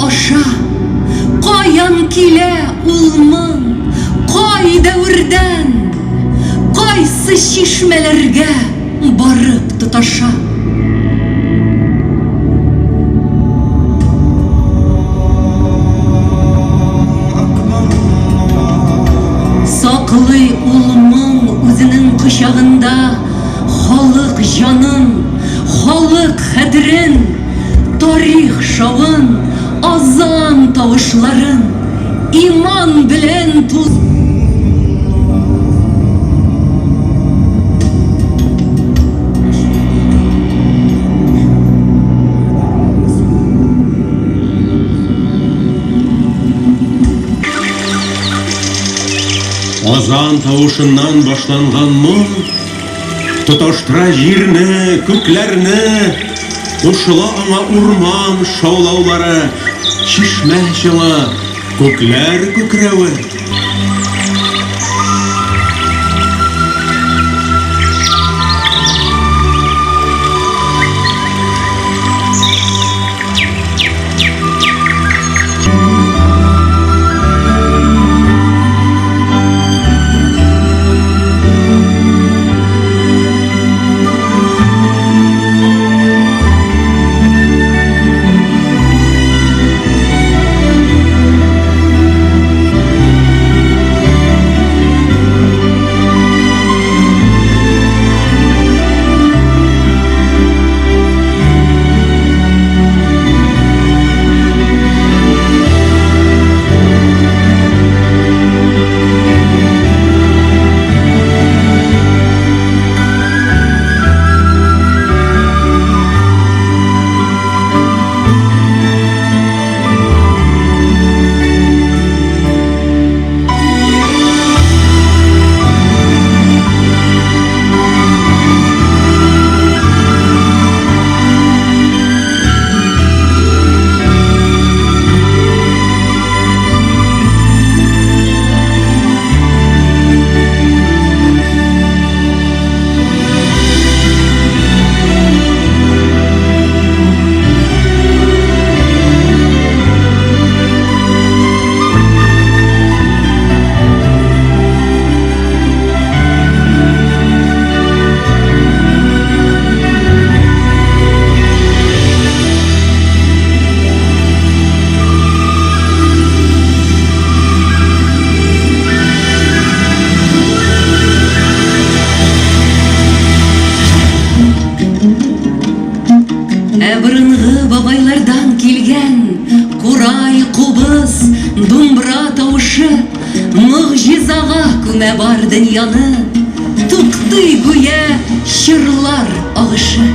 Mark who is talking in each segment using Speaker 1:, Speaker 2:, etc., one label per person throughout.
Speaker 1: аша. Каян килә ул моң, кай дәвердән, кайсы чишмәләргә барып тоташа? Саклый ул моң үзенең кочагында халык җанын, халык хәтерен, тарих шавын, азан тавышларын, иман белән тул.
Speaker 2: Азан тавышыннан башланган моң тоташтыра җирне, күкләрне, кушыла аңа урман шаулаулары, чишмә чыңы, күкләр күкрәве.
Speaker 1: Ә борынгы бабайлардан килгән курай, кубыз, думбра тавышы могҗизага күмә бар дөньяны, туктый гүя чорлар агышы.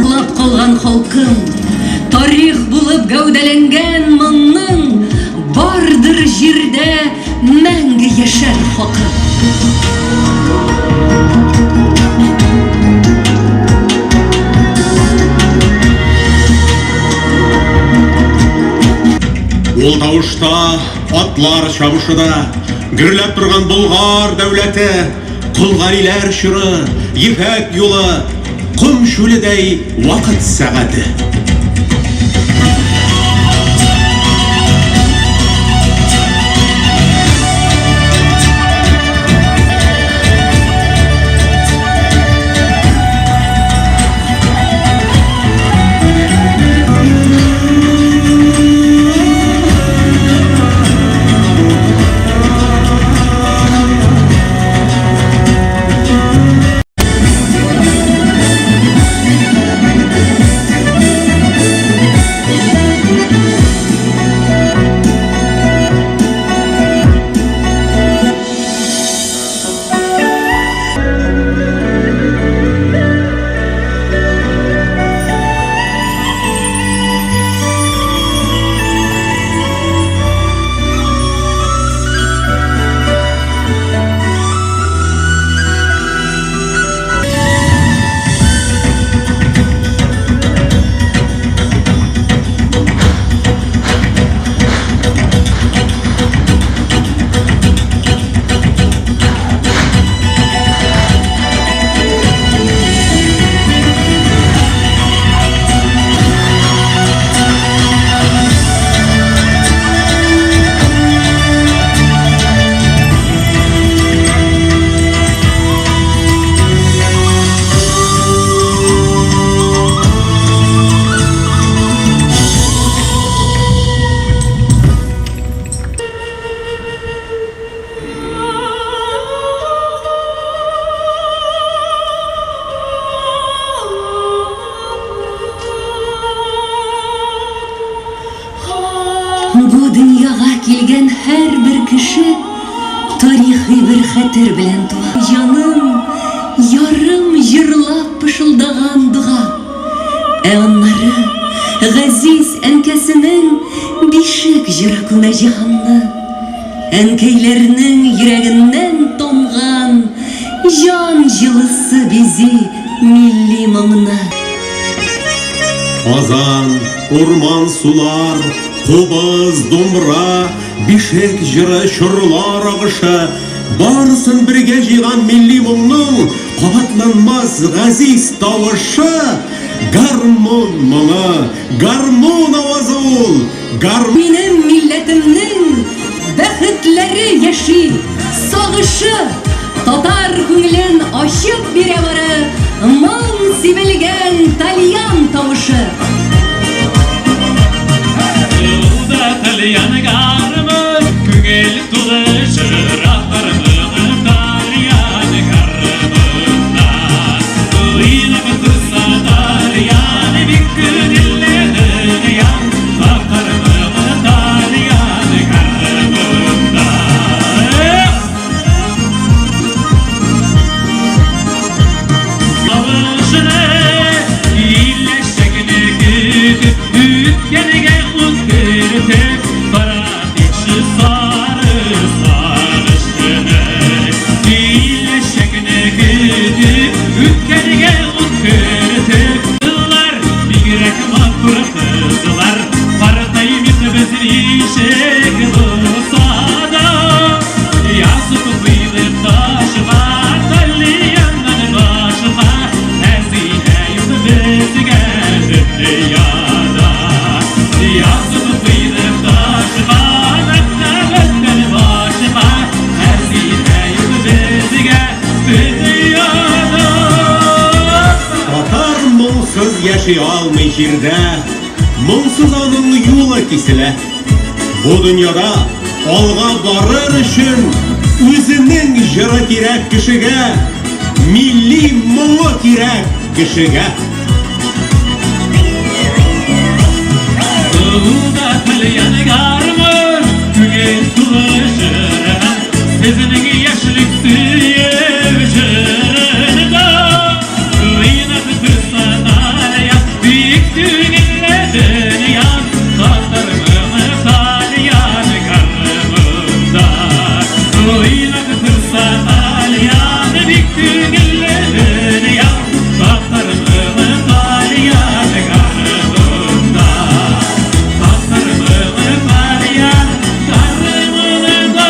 Speaker 1: Саклап калган халкым, тарих булып гәүдәләнгән моңның бардыр җирдә мәңге яшәр хакы.
Speaker 2: Ул тавышта атлар чабышы да, гөрләп торган Болгар дәүләте, Колгалиләр чоры, Ефәк юлы, ком чүледәй вакыт сәгате.
Speaker 1: хәтер белән туа. Җаным ярым җырлап пышылдаган дога. Ә аннары газиз әнкәсенең бишек җыры күмә җиһанны. Әнкәйләрнең йөрәгеннән тамган җан җылысы бизи милли моңны.
Speaker 2: Казан, урман, сулар, кубыз, думбра, бишек җыры, чорлар агышы, барысын бергә җыйган милли моңның кабатланмас газиз тавышы, гармун моңы, гармун авазы ул, гар...
Speaker 1: Минем милләтемнең бәхетләре яши, сагышы, татар күңелен ачып бирә бары моң сибелгән тальян тавышы.
Speaker 3: Юлда тальян гармун, күңел тулы җыр гармуны, тальян гармунда. Уйнап торса тальян, бик күңелле дөнья, татар моңы тальян гармунда. Тавышны киләчәкне көтеп, үткәнгә ут кертеп, бара тикше сары сагышны. Киләчәкне көтеп, үткәнгә ут кертеп, кызлар, бигрәк матур кызлар, картаймыйк без ничек булса да. Язып куйдык ташка, тальяннан башка, хәзинә юк безгә дөньяда. Язып куйдык ташка, мәхәббәттән башка, хәзинә юк безгә дөньяда.
Speaker 2: Татар моңсыз яши алмый җирдә, моңсыз аның юлы киселә. Бу дөньяда алга барыр өчен үзенең җыры кирәк кешегә, милли моңы кирәк кешегә.
Speaker 3: Кулда тальян гармун, күңел тулы җырга, сезнең яшьлек сөеп җырында. Уйнап торса тальян, бик күңелле дөнья, татар моңы тальян гармунда. Уйнап торса тальян, бик күңелле дөнья, татар моңы тальян гармунда. Татар моңы тальян гармунда.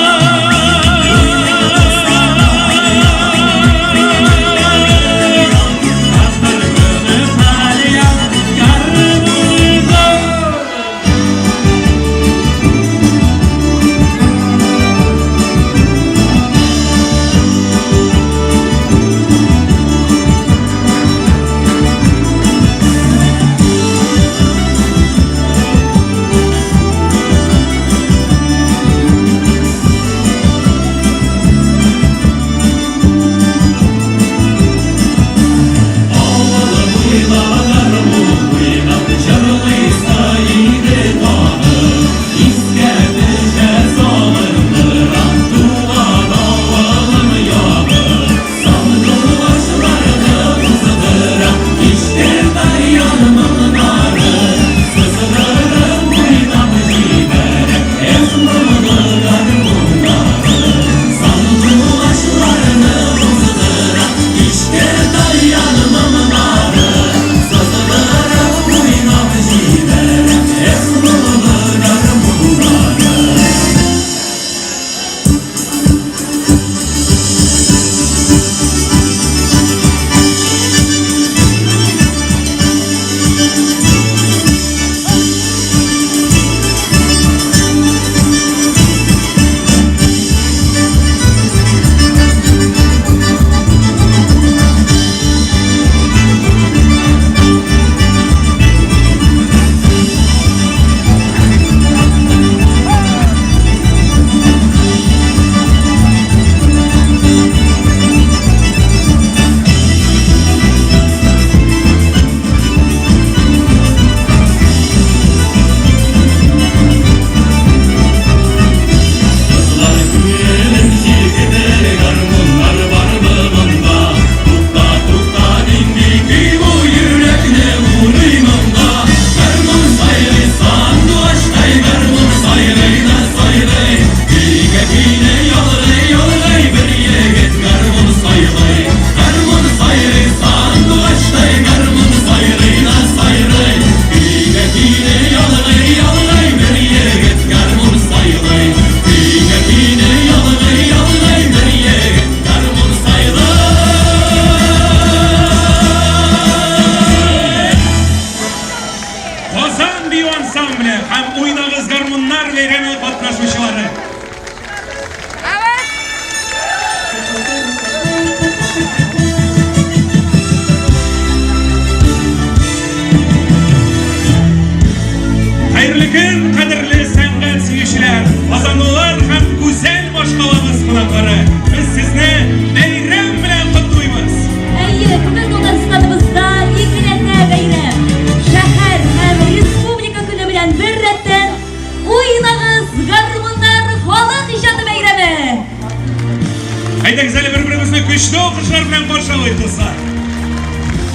Speaker 2: Фестивалебезне көчле алкышлар белән каршы алыйк, дуслар.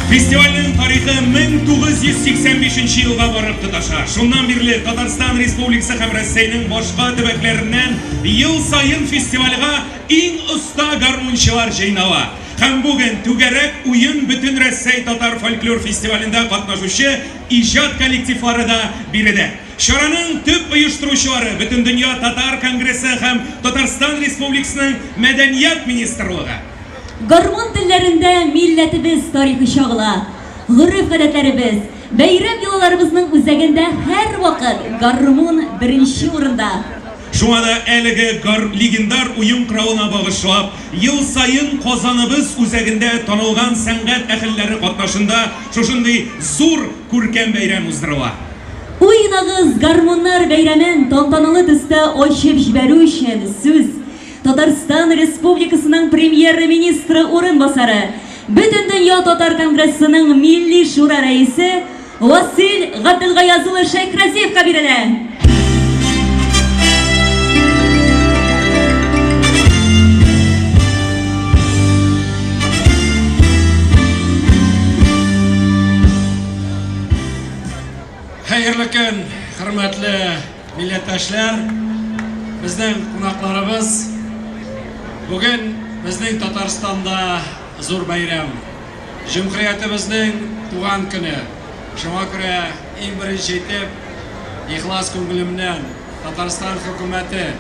Speaker 2: Фестивальнең тарихы 1985 елга барып тоташа. Шуннан бирле Татарстан Республикасы һәм Россиянең башка төбәкләреннән ел саен фестивальгә иң оста гармунчылар җыйнала. Һәм бүген Түгәрәк уен Бөтенрәссәй татар фольклор фестивалендә катнашучы иҗат коллективлары да биредә. Чараның төп оештыручылары, Бөтендөнья татар конгрессы һәм Татарстан Республикасының Мәдәният министрлыгы.
Speaker 1: Гармун телләрендә милләтебез тарихы чагыла. Гореф-гадәтләребез, бәйрәм йолаларыбызның үзәгендә һәрвакыт гармун беренче урында.
Speaker 2: Шуңа да әлеге гар легендар уен коралына багышлап, ел саен Казаныбыз үзәгендә танылган сәнгать әһелләре катнашында шушындый зур күркәм бәйрәм уздырыла.
Speaker 1: Уйнагыз, гармуннар бәйрәмен тантаналы төстә ачып җибәрү өчен сүз Татарстан Республикасының Премьер-министры урынбасары, Бөтендөнья татар конгрессының Милли шура рәисе Васил Габделгаяз улы Шәйхразиевка бирелә.
Speaker 4: Хәерле көн, хөрмәтле милләттәшләр, безнең кунакларыбыз. Бүген безнең Татарстанда зур бәйрәм. Җөмһүриятебезнең туган көне. Шуңа күрә иң беренче итеп, ихлас күңелемнән Татарстан хөкүмәте,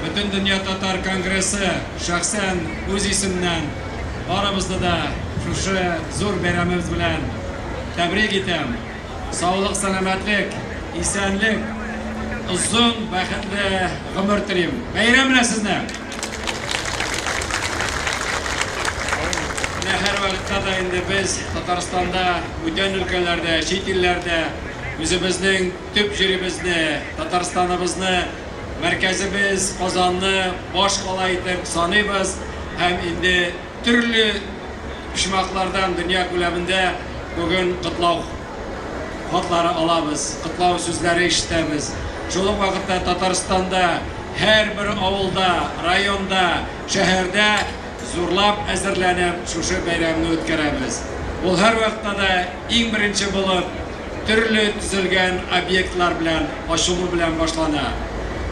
Speaker 4: Бөтендөнья татар конгрессы, шәхсән үз исемнән барыбызны да шушы зур бәйрәмебез белән тәбрик итәм. Саулык, сәламәтлек, исәнлек, озын, бәхетле гомер телим. Бәйрәм белән сезне! Менә һәрвакытта да инде без Татарстанда, бүтән өлкәләрдә, чит илләрдә үзебезнең төп җиребезне, Татарстаныбызны, мәркәзебез Казанны баш кала итеп саныйбыз һәм инде төрле почмаклардан дөнья күләмендә бүген котлау хатлары алабыз, котлау сүзләре ишетәбез. Шул ук вакытта Татарстанда һәрбер авылда, районда, шәһәрдә зурлап әзерләнеп шушы бәйрәмне үткәрәбез. Ул һәрвакытта да иң беренче булып төрле төзелгән объектлар белән ачылу белән башлана.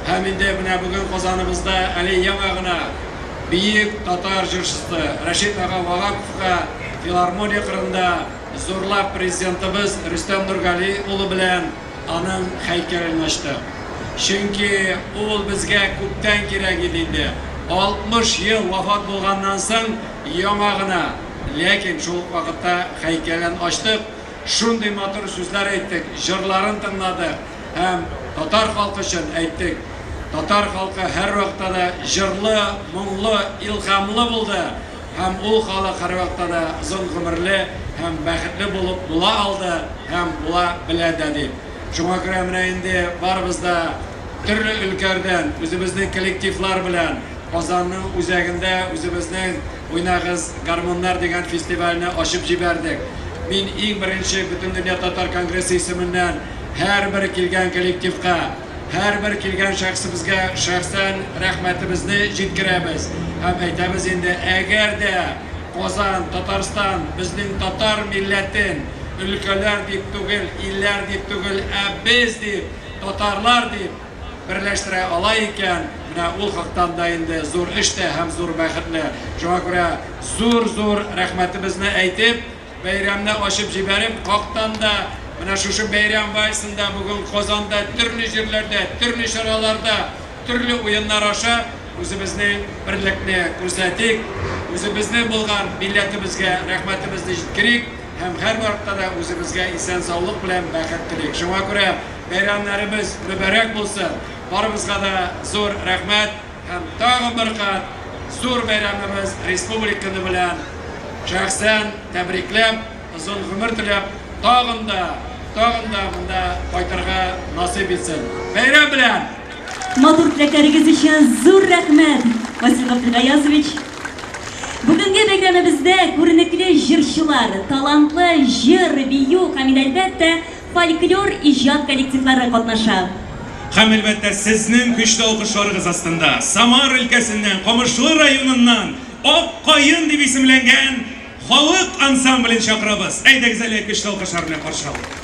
Speaker 4: Һәм инде менә бүген Казаныбызда әле яңа гына бөек татар җырчысы Рәшит ага Ваһаповка филармония кырында зурлап Президентыбыз Рөстәм Нургали улы белән аның һәйкәлен ачтык. Чөнки ул безгә күптән кирәк иде инде. 60 ел вафат булганнан соң яңа гына, ләкин шул ук вакытта һәйкәлен ачтык. Шундый матур сүзләр әйттек, җырларын тыңладык һәм татар халкы өчен әйттек. Татар халкы һәрвакытта да җырлы, моңлы, илһамлы булды һәм ул халык һәрвакытта да озын гомерле һәм бәхетле булып була алды һәм була белә дә дип. Шуңа күрә менә инде барыбыз да төрле өлкәрдән үзебезнең коллективлар белән Казанның үзәгендә үзебезнең Уйнагыз, гармуннар дигән фестивальне ачып җибәрдек. Мин иң беренче Бөтендөнья татар конгрессы исеменнән һәрбер килгән коллективка, һәрбер килгән шәхесебезгә шәхсән рәхмәтебезне җиткерәбез һәм әйтәбез инде, әгәр дә Казан, Татарстан безнең татар милләтен өлкәләр дип түгел, илләр дип түгел, ә без дип, татарлар дип, берләштерә ала икән, менә ул хактан да инде зур эш тә һәм зур бәхетле. Шуңа күрә зур-зур рәхмәтебезне әйтеп, бәйрәмне ачып җибәреп, хактан да менә шушы бәйрәм вальсында бүген Казанда төрле җирләрдә, төрле чараларда, төрле уеннар аша үзебезнең берлекне күрсәтик, үзебезнең булган милләтебезгә рәхмәтебезне җиткерик һәм һәрвакытта да үзебезгә исән-саулык белән бәхет телик. Шуңа күрә Бәйрәмнәребез мөбарәк булсын! Барыбызга да зур рәхмәт һәм тагын бер кат зур бәйрәмебез Республика көне белән шәхсән тәбрикләп, озын гомер теләп, тагын да, тагын да монда кайтырга насыйп итсен. Бәйрәм белән!
Speaker 1: Матур теләкләрегез өчен зур рәхмәт, Васил Габделгаязович. Бүгенге бәйрәмебездә күренекле җырчылар, талантлы җыр, бию һәм инде, әлбәттә, Фольклор иҗат коллективлары катнаша.
Speaker 2: Һәм, әлбәттә, сезнең көчле алкышларыгыз астында Самар өлкәсеннән, Камышлы районыннан Ак каен дип исемләнгән халык ансамблен чакырабыз. Әйдәгез әле көчле алкышлар белән каршы алыйк.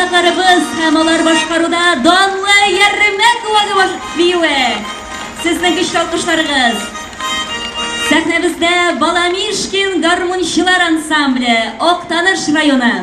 Speaker 1: кунакларыбыз һәм алар башкаруда данлы Ярмәк куагы баш биюе. Сезнең көчле алкышларыгыз. Сәхнәбездә Баламишкин гармунчылар ансамбле, Актаныш районы.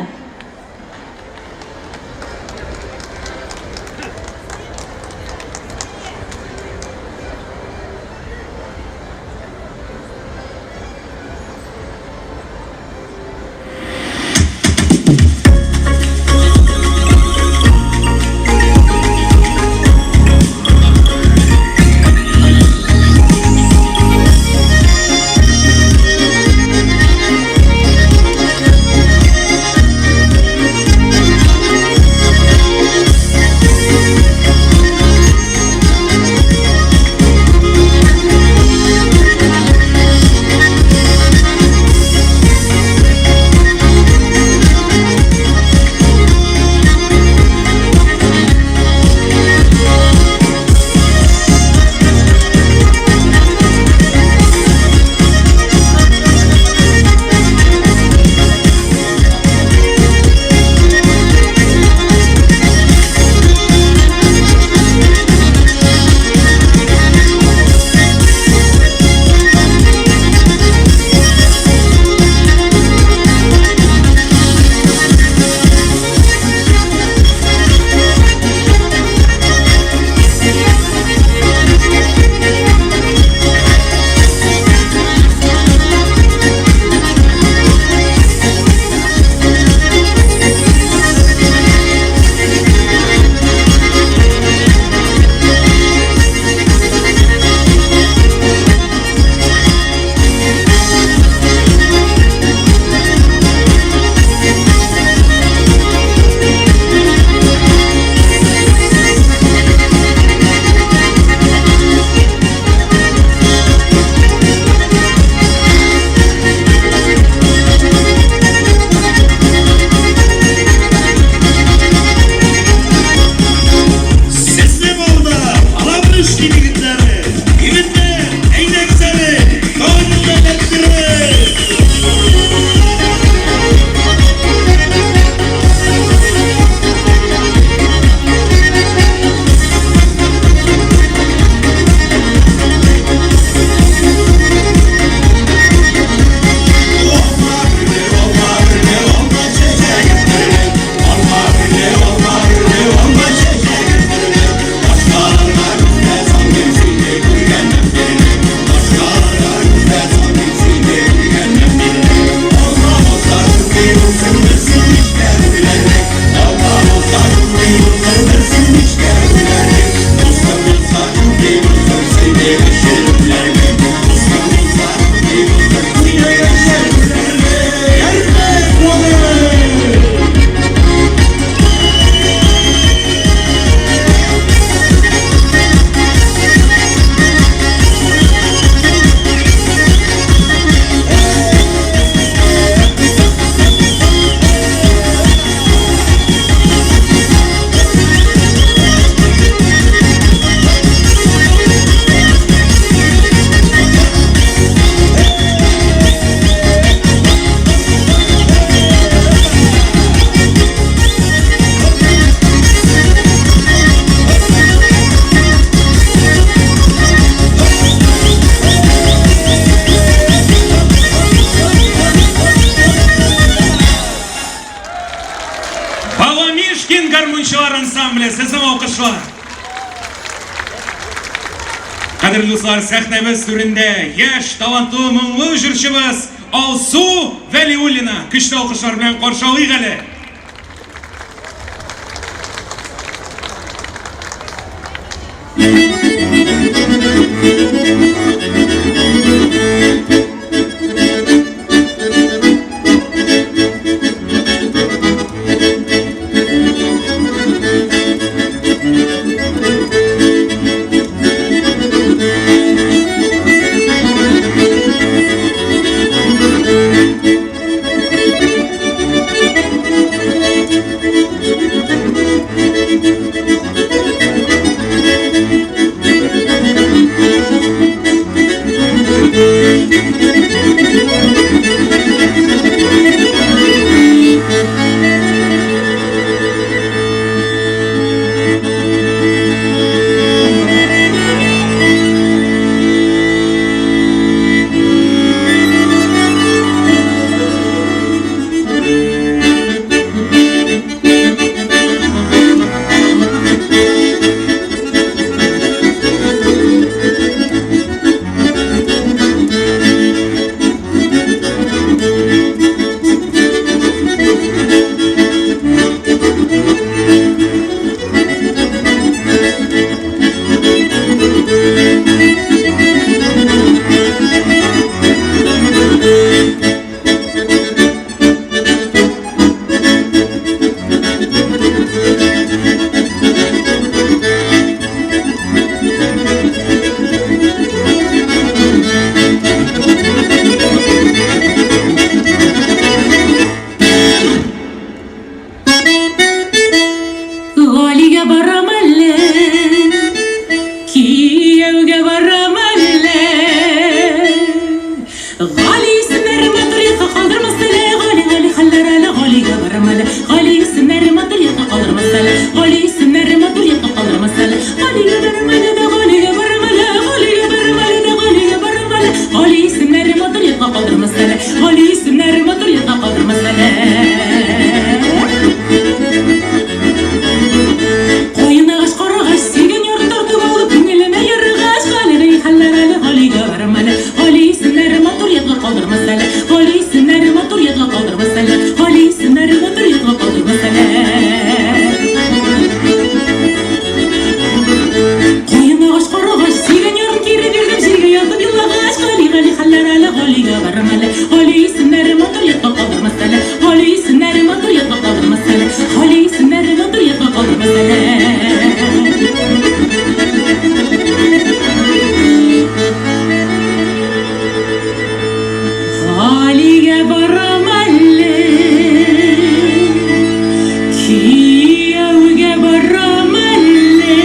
Speaker 5: Сезнең алда Алабрышки егетләре, егетләр, әйдәгез әле, тагын да эләктереп!
Speaker 2: Баламишкин гармунчылар ансамбле, сезнең алкышлар. Кадерле дуслар, сәхнәбез түрендә яшь, талантлы, моңлы җырчыбыз Алсу Вәлиуллина. Көчле алкышлар белән каршы алыйк әле.
Speaker 1: Гали исемнәре матур ятка калдырмас әле, Гали, Гали хәлләр әле, Галигә барам әле. Гали исемнәре матур ятка калдырмас әле, Гали исемнәре матур ятка калдырмас әле. Галигә барам әле дә, Галигә барам әле, Галигә барам әле дә, Галигә барам әле. Гали исемнәре матур ятка калдырмас әле, Гали исемнәре матур ятка калдырмас әле. Каен агач, карагач, сөйгән ярын тартып алып, күңелемә ярыгач, Гали, Гали хәлләр әле, Галигә барам әле. Гали исемнәре матур ятка калдырмас әле. Гали исемнәре матур ятка калдырмас әле. Гали исемнәре матур ятка калдырмас әле. Каен агач, карагач, сөйгән ярым кире бирдем, җиргә ятып елагач, Гали, Гали хәлләр әле, Галигә барам әле. Гали исемнәре матур ятка калдырмас әле. Гали исемнәре матур ятка калдырмас әле. Гали исемнәре матур ятка калдырмас әле. Галигә барам әле, кияүгә барам әле.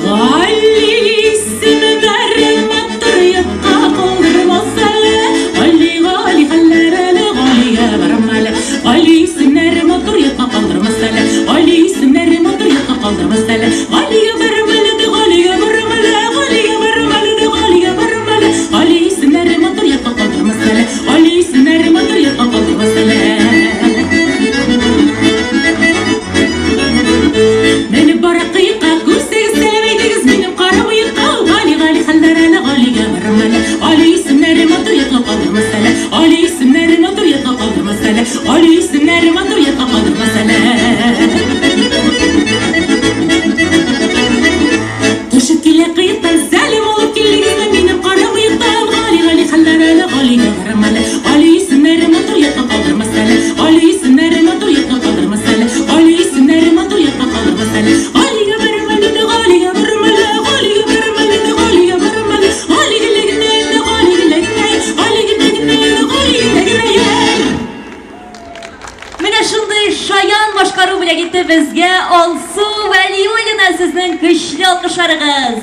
Speaker 1: Гали исемнәре матур ятка калдырмас әле. Гали, Гали хәлләр әле, Галигә барам әле. Гали исемнәре матур ятка калдырмас әле. Гали исемнәре матур ятка калдырмас әле. Галигә барам әле дә, Галигә барам әле. Галигә барам әле дә, Галигә барам әле. Гали исемнәре матур ятка калдырмас әле. Гали исемнәре матур ятка калдырмас әле. Менеп бара кыекка, күрсәгез сәлам әйтегез минем кара мыекка. Гали, Гали хәлләр әле, Галигә барам әле. Гали исемнәре матур ятка калдырмас әле. Гали исемнәре матур ятка калдырмас әле. Гали исемнәре матур ятка калдырмас әле. Төшеп килә кыектан, сәлам алып килегезме минем кара мыектан. Гали, Гали хәлләр әле, Галигә барам әле. Гали исемнәре матур ятка калдырмас әле. Гали исемнәре матур ятка калдырмас әле. Гали исемнәре матур ятка калдырмас әле. Галигә барам әле дә, Галигә барам әле. Галигә барам әле дә, Галигә барам әле. Галигә генә, Галигә генә, Галигә генә, Галигә генә. Менә шундый шаян башкару бүләк итте безгә Алсу Вәлиуллина, сезнең көчле алкышларыгыз.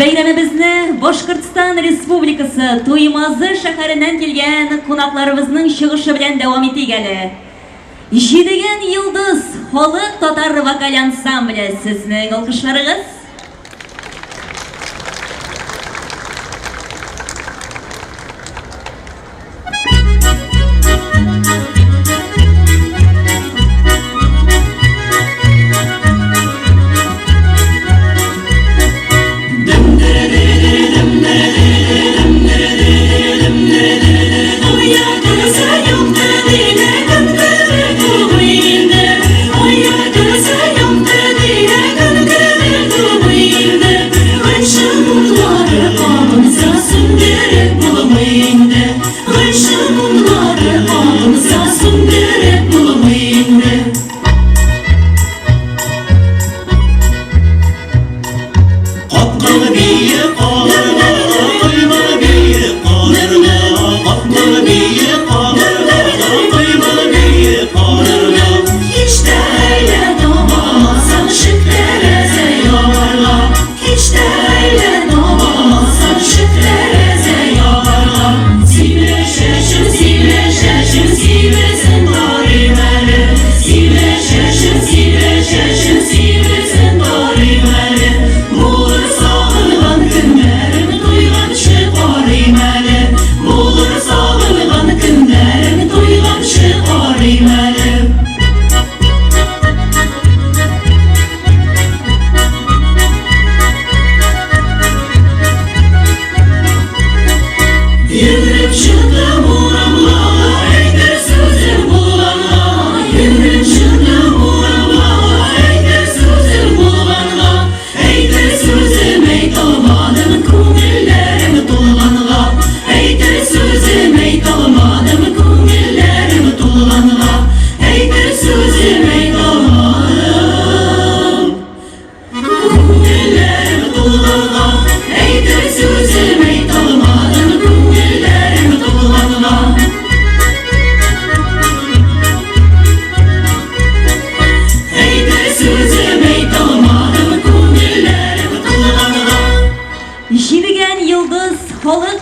Speaker 1: Бәйрәмебезне Башкортстан Республикасы Туймазы шәһәреннән килгән кунакларыбызның чыгышы белән дәвам итик әле. Җидегән йолдыз халык татар вокаль ансамбле, сезнең алкышларыгыз.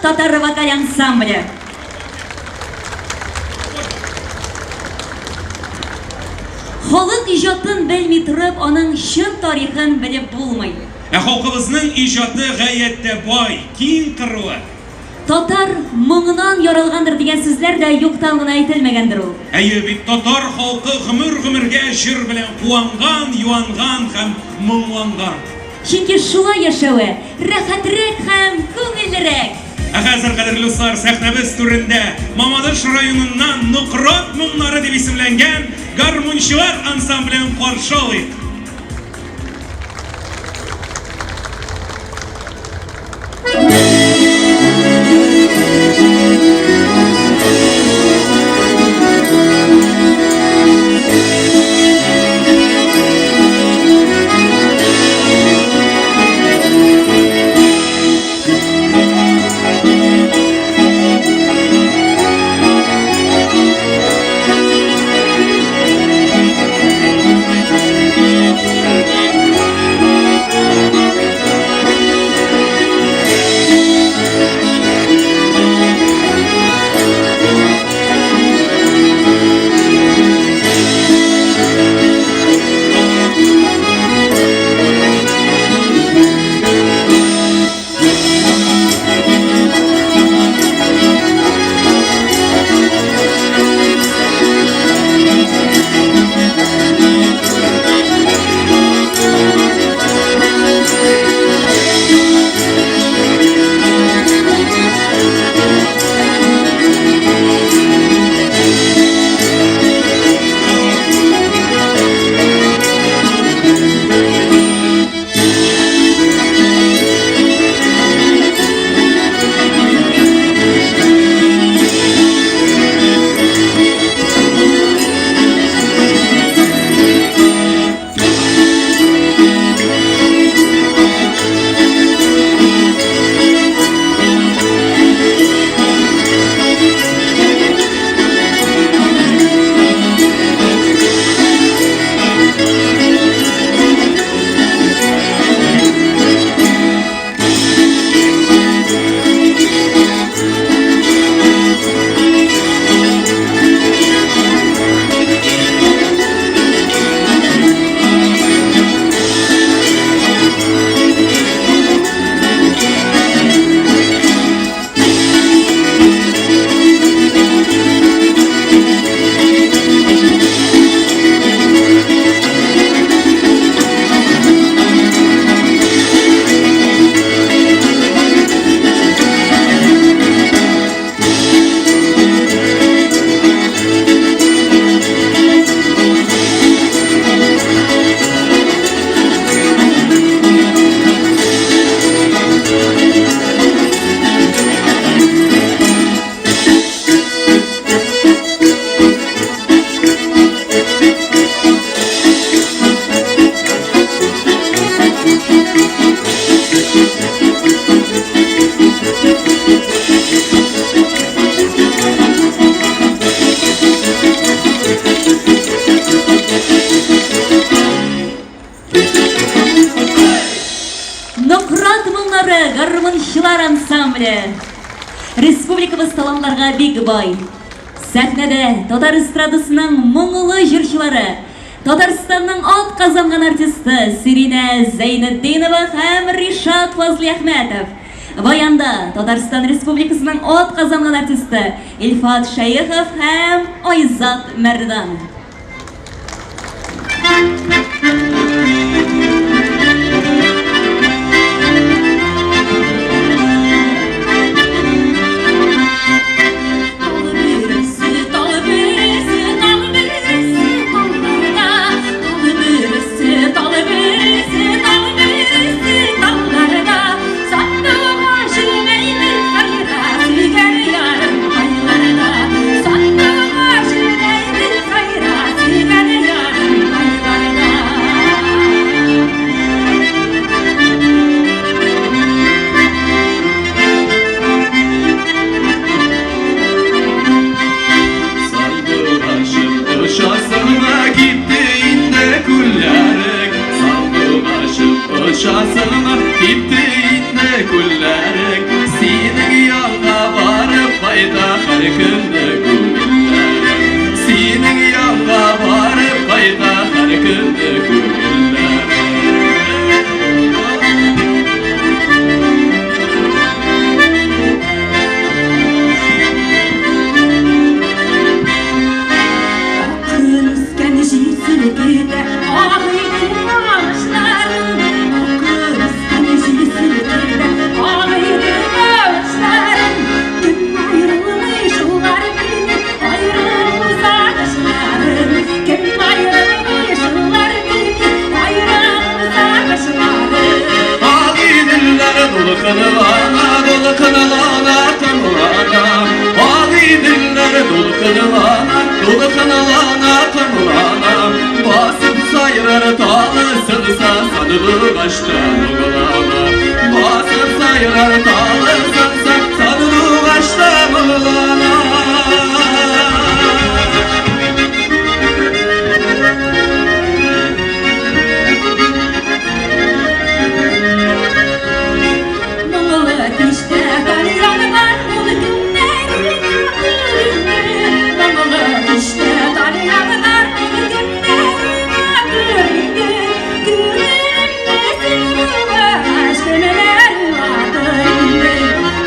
Speaker 1: татар вокаль ансамбле. Халык иҗатын белми торып, аның чын тарихын белеп булмый.
Speaker 2: Ә халкыбызның иҗаты гаять тә бай, киң кырлы.
Speaker 1: Татар моңыннан яралгандыр дигән сүзләр дә юктан гына әйтелмәгәндер ул.
Speaker 2: Әйе бит, татар халкы гомер-гомергә җыр белән куанган, юанган һәм моңланган.
Speaker 1: Чөнки шулай яшәве рәхәтрәк һәм күңеллерәк.
Speaker 2: Ә хәзер, кадерле дуслар, сәхнәбез түрендә Мамадыш районыннан Нократ моңнары дип исемләнгән гармунчылар ансамблен каршы алыйк.
Speaker 1: Нократ моңнары гармунчылар ансамбле. Республикабыз талантларга бик бай. Сәхнәдә татар эстрадасының моңлы җырчылары, Татарстанның атказанган артисты Сиринә Зәйнетдинова һәм Ришат Фазлиәхмәтов. Баянда Татарстан Республикасының атказанган артисты Илфат Шәехов һәм Айзат Мәрданов.
Speaker 3: керде күңелләре.
Speaker 1: Акрын үскән җир селкетә Агыйдел агышларын. Акрын үскән җир селкетә Агыйдел агышларын. Кем аерылмый шулар белми Аерылу сагышларын. Кем аерылмый шулар белми Аерылу сагышларын.
Speaker 3: Агыйделләр дулкынлана, дулкынлана, тыңлана. Агыйделләр дулкынлана, дулкынлана, тыңлана. Басып сайрар талы сынса, сандугачта моңлана. Басып сайрар талы сынса, сандугачта моңлана.
Speaker 1: Моңлы кичтә тальян гармун кемнәр уйнатыр инде? Моңлы кичтә тальян гармун кемнәр уйнатыр инде? Күңелемне син булгач, кемнәр юатыр инде?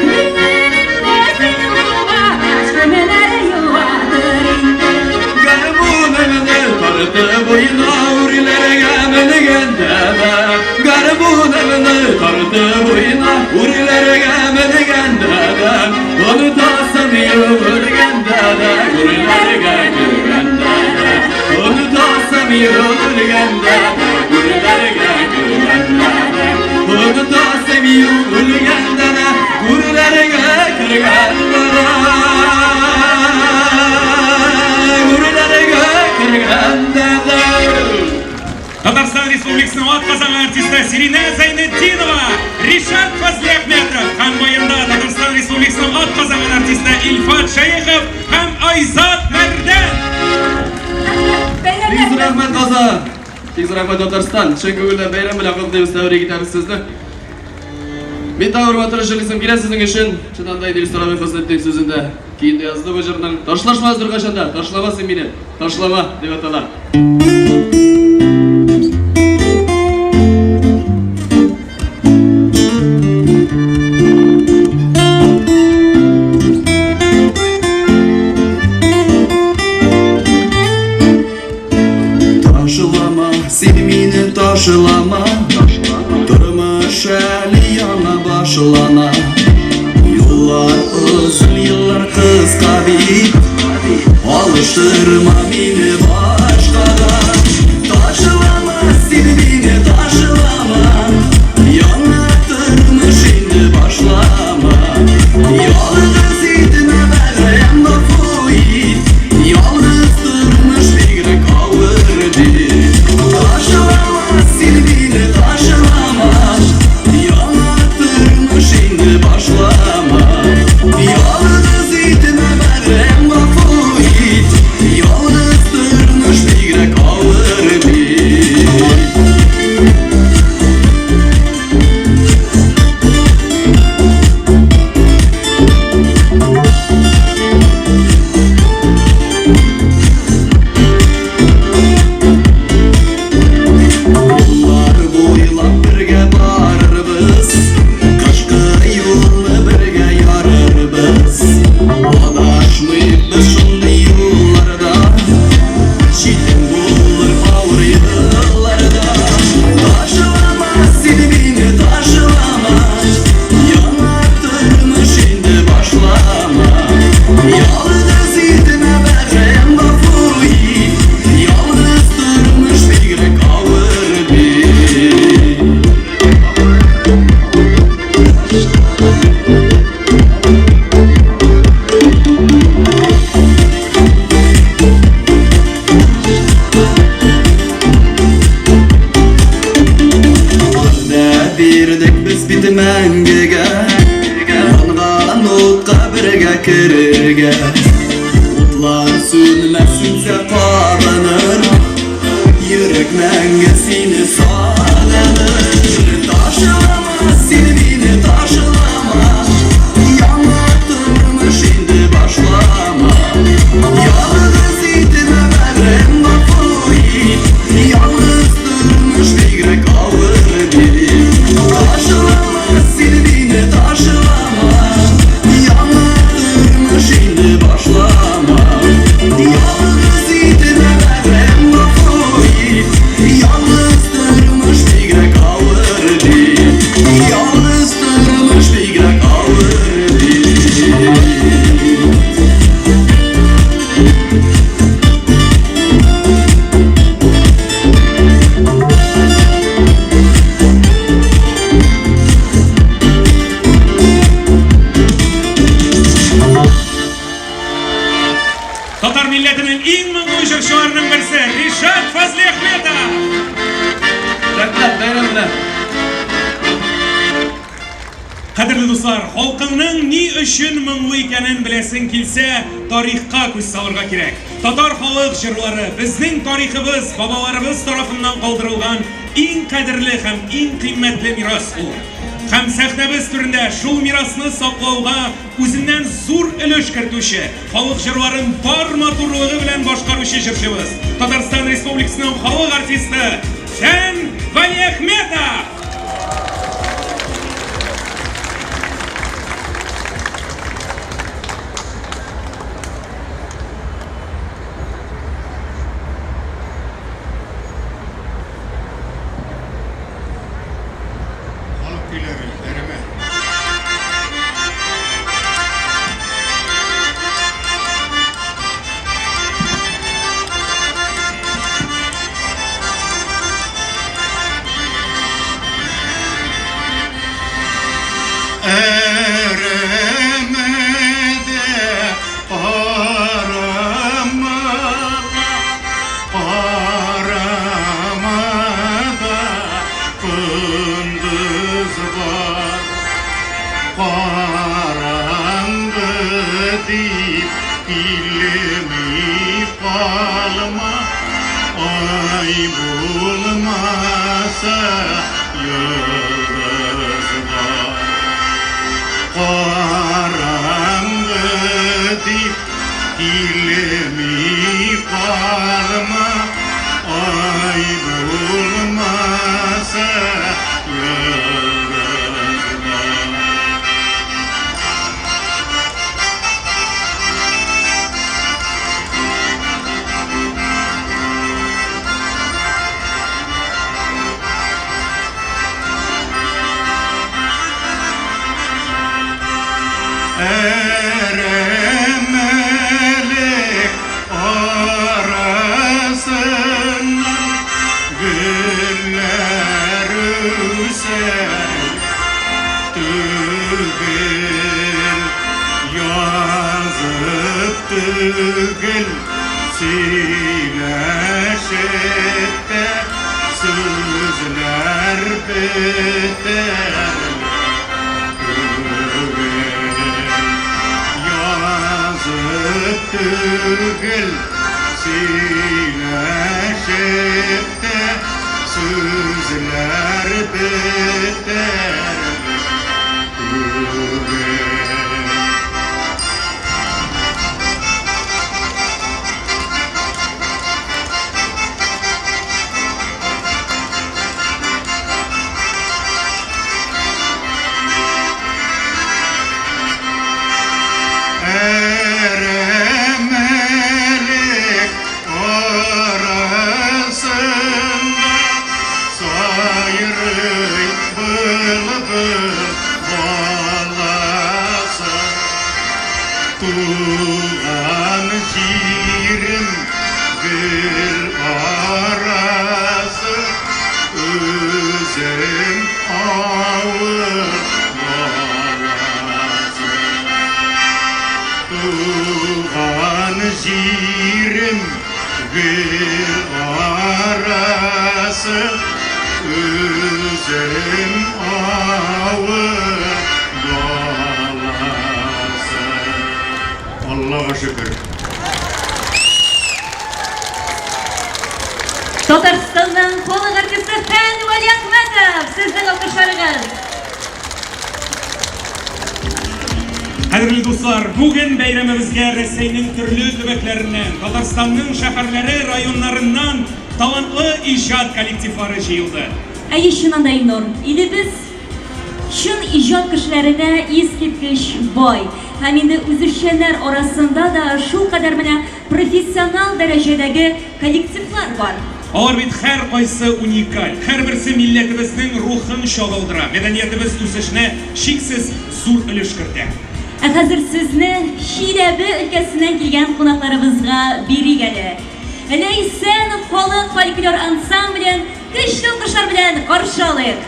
Speaker 1: Күңелемне син булгач, кемнәр юатыр инде?
Speaker 3: Гармунымны тартып уйна үрләргә менгәндә дә. Гармунымны тартып уйна үрләргә менгәндә дә. Онытасың йөгергәндә дә, гүрләргә кергәндә дә. Онытасың йөгергәндә дә, гүрләргә кергәндә дә. Онытасың йөгергәндә дә, гүрләргә кергәндә дә. Гүрләргә кергәндә дә.
Speaker 2: Татарстан Республикасының атказанган артисты Сиринә Зәйнетдинова, Ришат Фазлиахметов һәм баянда Татарстан Республикасының атказанган артисты Илфат Шәехов һәм Айзат Мәрдән.
Speaker 3: Бик зур рәхмәт, Казан! Бик зур рәхмәт, Татарстан! Чын күңелдән бәйрәм белән котлыйбыз, тәбрик итәбез сезне. Мин тагын бер батыр җырлыйсым килә сезнең өчен. Чыннан да Идел Сарабай Фазлетдин сүзендә көендә язды бу җырның. Ташлашмас беркайчан да, ташлама син мине, ташлама, дип атала.
Speaker 5: Ташлама, син мине ташлама. Тормыш әле яңа башлана. Юллар озын, еллар кыска бит. Алыштырма мине башкага. Ташлама, син мине ташлама. Яңа тормыш инде башлама. Ялгыз итмә, бәгърем, гафу ит. Ялгыз тормыш бигрәк авыр бит. Ташлама, син мине ташлама. Яңа тормыш инде башлама. Ялгыз итмә, бәгърем, гафу ит. Ялгыз тормыш бигрәк авыр бит. Юллар буйлап бергә барырбыз, Кышкы юлны бергә ярырбыз. Адашмыйк без шундый юлларда, Читен булыр авыр елларда. Ташлама син мине, ташлама. Яңа тормыш инде башлама. Ялгыз итмә, бәгърем, гафу ит. Ялгыз тормыш бигрәк авыр бит. Вәгъдә бирдек без бит мәңгегә, Янган утка бергә керергә. Утлар сүнмәс, сүнсә кабыныр, Йөрәк мәңге сине сагыныр. Ташлама син мине, ташлама. Яңа тормыш инде башлама. Ялгыз итмә, бәгърем, гафу ит.
Speaker 2: дуслар, халкыңның ни өчен моңлы икәнен беләсең килсә, тарихка күз салырга кирәк. Татар халык җырлары, безнең тарихыбыз, бабаларыбыз тарафыннан калдырылган иң кадерле һәм иң кыйммәтле мирас ул. Һәм сәхнәбез түрендә шул мирасны саклауга үзеннән зур өлеш кертүче, халык җырларын бар матурлыгы белән башкаручы җырчыбыз, Татарстан Республикасының халык артисты Фән Валиәхметов!
Speaker 6: Халык көйләре, әрәмә. Әрәмәдә карамала, карамада кондыз бар. Караңгы дип килми калма, ай булмаса йолдыз бар. Караңгы дип килми калма, ай булмаса йолдыз бар. Әрәмәлек арасыннан гөлләр үсәр түгел, язып түгел, сөйләшеп тә сүзләр бетәр түгел. Язып түгел, сөйләшеп тә сүзләр бетәр түгел. Әрәмәлек арасында сайрый былбыл баласы. Туган җирем гөл арасы, үзем авыл баласы. Туган җирем гөл арасы, үзем авыл баласы. Аллага шөкер.
Speaker 1: Татарстанның халык артисты Фән Вәлиәхмәтов, сезнең алкышларыгыз.
Speaker 2: Кадерле дуслар, бүген бәйрәмебезгә Рәсәйнең төрле төбәкләреннән, Татарстанның шәһәрләре, районнарыннан талантлы иҗат коллективлары җыелды.
Speaker 1: Әйе, чыннан да, Илнур, илебез чын иҗат кешеләренә искиткеч бай. Һәм инде үзешчәннәр арасында да шулкадәр менә профессионал дәрәҗәдәге коллективлар бар.
Speaker 2: Алар бит һәркайсы уникаль, һәрберсе милләтебезнең рухын чагылдыра, мәдәниятебез үсешенә чиксез зур өлеш кертә.
Speaker 1: Ә хәзер сүзне Чиләбе өлкәсеннән килгән кунакларыбызга бирик әле. Ләйсән халык фольклор ансамблен көчле алкышлар белән каршы алыйк.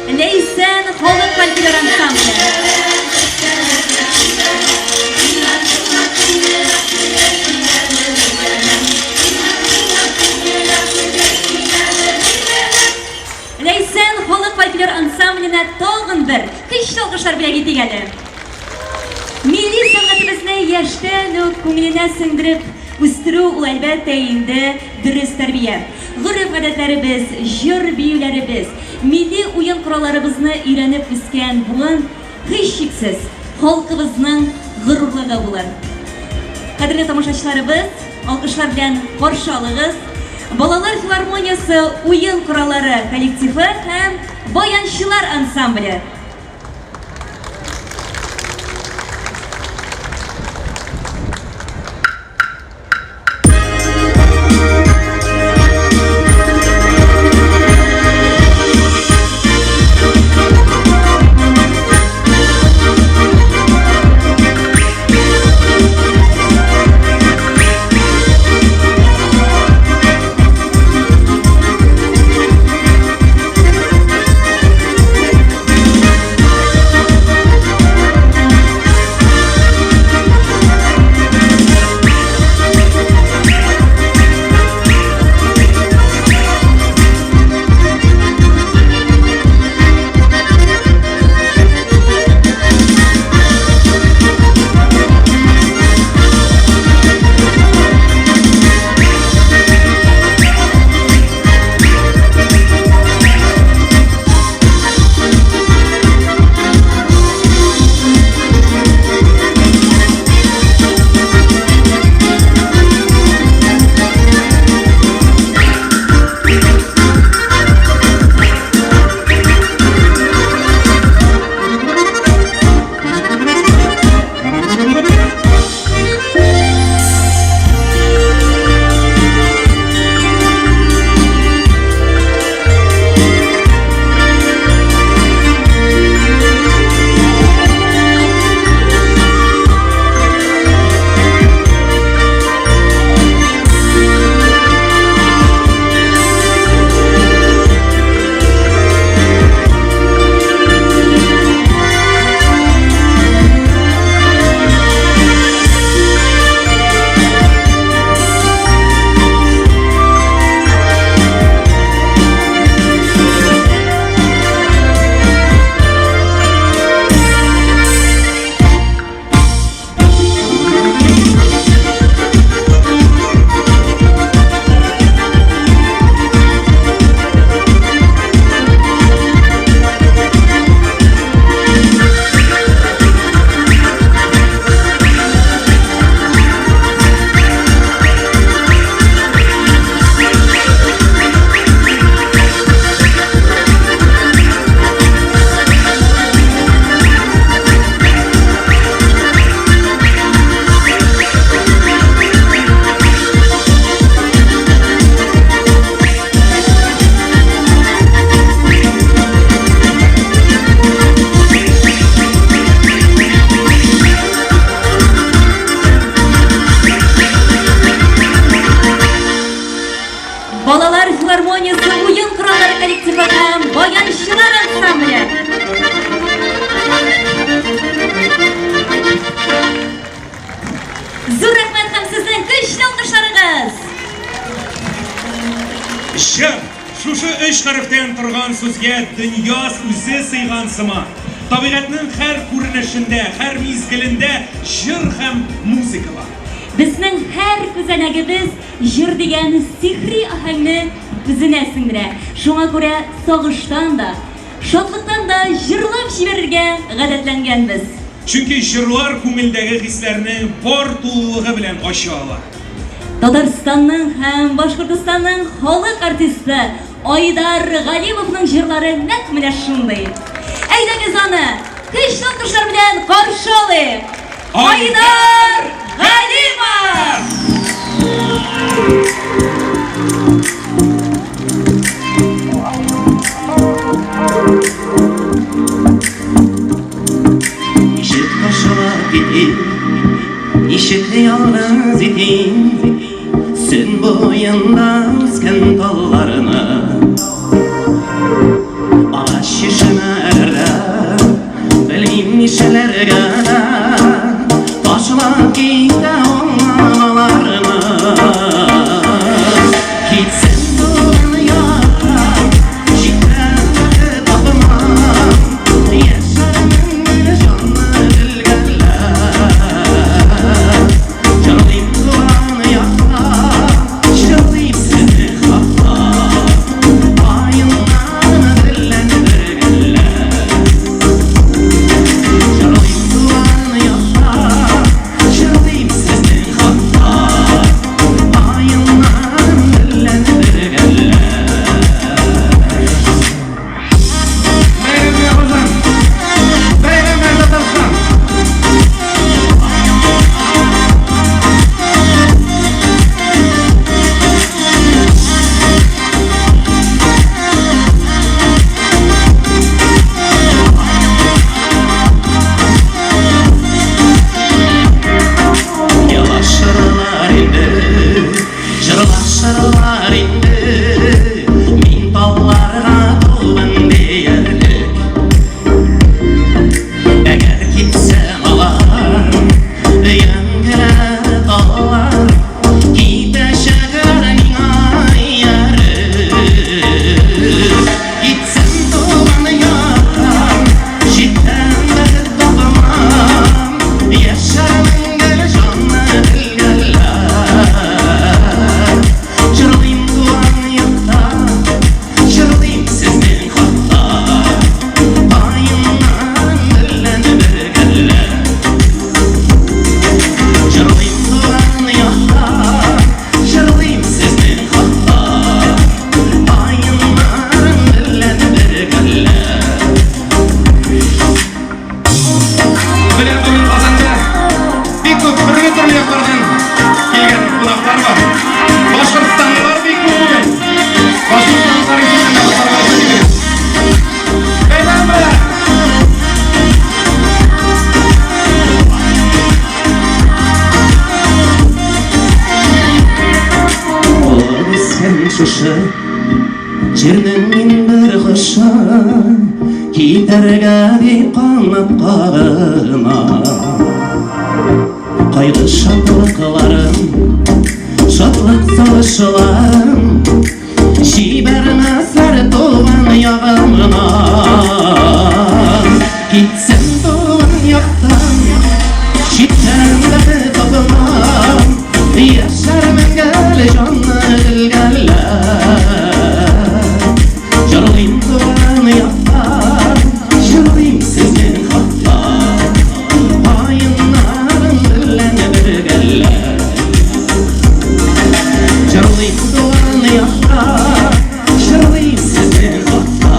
Speaker 1: Ләйсән халык фольклор ансамбле. Ләйсән халык фольклор ансамбленә тагын бер көчле алкышлар бүләк итик әле. Милли сәнгатебезне яшьтән үк күңеленә сеңдереп үстерү ул, әлбәттә инде, дөрес тәрбия. Гореф-гадәтләребез, җыр-биюләребез, милли уен коралларыбызны өйрәнеп үскән буын, һичшиксез, халкыбызның горурлыгы булыр. Кадерле тамашачыларыбыз, алкышлар белән каршы алыгыз, Балалар филармониясе уен кораллары коллективы һәм баянчылар ансамбле. Балалар филармониясе уен кораллары коллективы һәм баянчылар ансамбле. Зур рәхмәт һәм сезнең көчле алкышларыгыз!
Speaker 2: Җыр! Шушы өч хәрефтән торган сүзгә дөнья үзе сыйган сыман. Табигатьнең һәр күренешендә, һәр мизгелендә җыр һәм музыка бар.
Speaker 1: Безнең һәр күзәнәгебез Җыр дигән сихри аһәңне үзенә сеңдерә. Шуңа күрә сагыштан да, шатлыктан да җырлап җибәрергә гадәтләнгәнбез.
Speaker 2: Чөнки җырлар күңелдәге хисләрне бар тулылыгы белән ача ала.
Speaker 1: Татарстанның һәм Башкортостанның халык артисты Айдар Галимовның җырлары нәкъ менә шундый. Әйдәгез аны көчле алкышлар белән каршы алыйк! Айдар Галимов!
Speaker 5: Ничек ташлап китим, ничек ялгыз итим, Сөн буенда үскән талларны. Агач. Чишмәләрдә Белмим нишләргә дә Ташлап китә алмам аларны Китсәм туган якка Читтән бәхет тапмам Яшәрмен гел җанны телгәләп Җырлыйм туган якка Җырлыйм сезнең хакта Каеннарны белән бергәләп Җырлыйм туган якта Җырлыйм сезнең хакта Каеннарым белән бергәләп.
Speaker 7: Бәйрәм белән, Казан! Бәйрәм белән, Татарстан!
Speaker 5: Елашырлар инде, җырлашырлар инде, Мин тауларга тулдым диярлек. Әгәр китсәм алар, өянкеләр таулар, Китәчәкләр миңа ияреп. Китсәм туган якка, читтән бәхет тапмам, Яшәрмен гел җанны телгәләп. Җырлыйм туган якта, җырлыйм сезнең хакта, Каеннарым белән бергәләп. Җырлыйм туган якта, җырлыйм сезнең хакта, Каеннарым белән бергәләп.
Speaker 7: Беләм бүген Казанда бик күп төрле төрле яклардан килгән кунаклар бар. Башкортстанлылар бик күп бүген. Башкортстанлылар исеменнән басарга рөхсәт итегез. Бәйрәм белән!
Speaker 5: Булып үскән шушы җирнең мин бер кошы, Китәргә дип канат кагына. Кайгы шатлыкларым, шатлык сагышларым Җибәрмәсләр туган ягымнан. Китсәм туган яктан, читтән бәхет тапмам, Яшәрмен гел җанны телгәләп. Җырлыйм туган якта, җырлыйм сезнең хакта, Каеннарым белән бергәләп. Җырлыйм туган якта, җырлыйм сезнең хакта,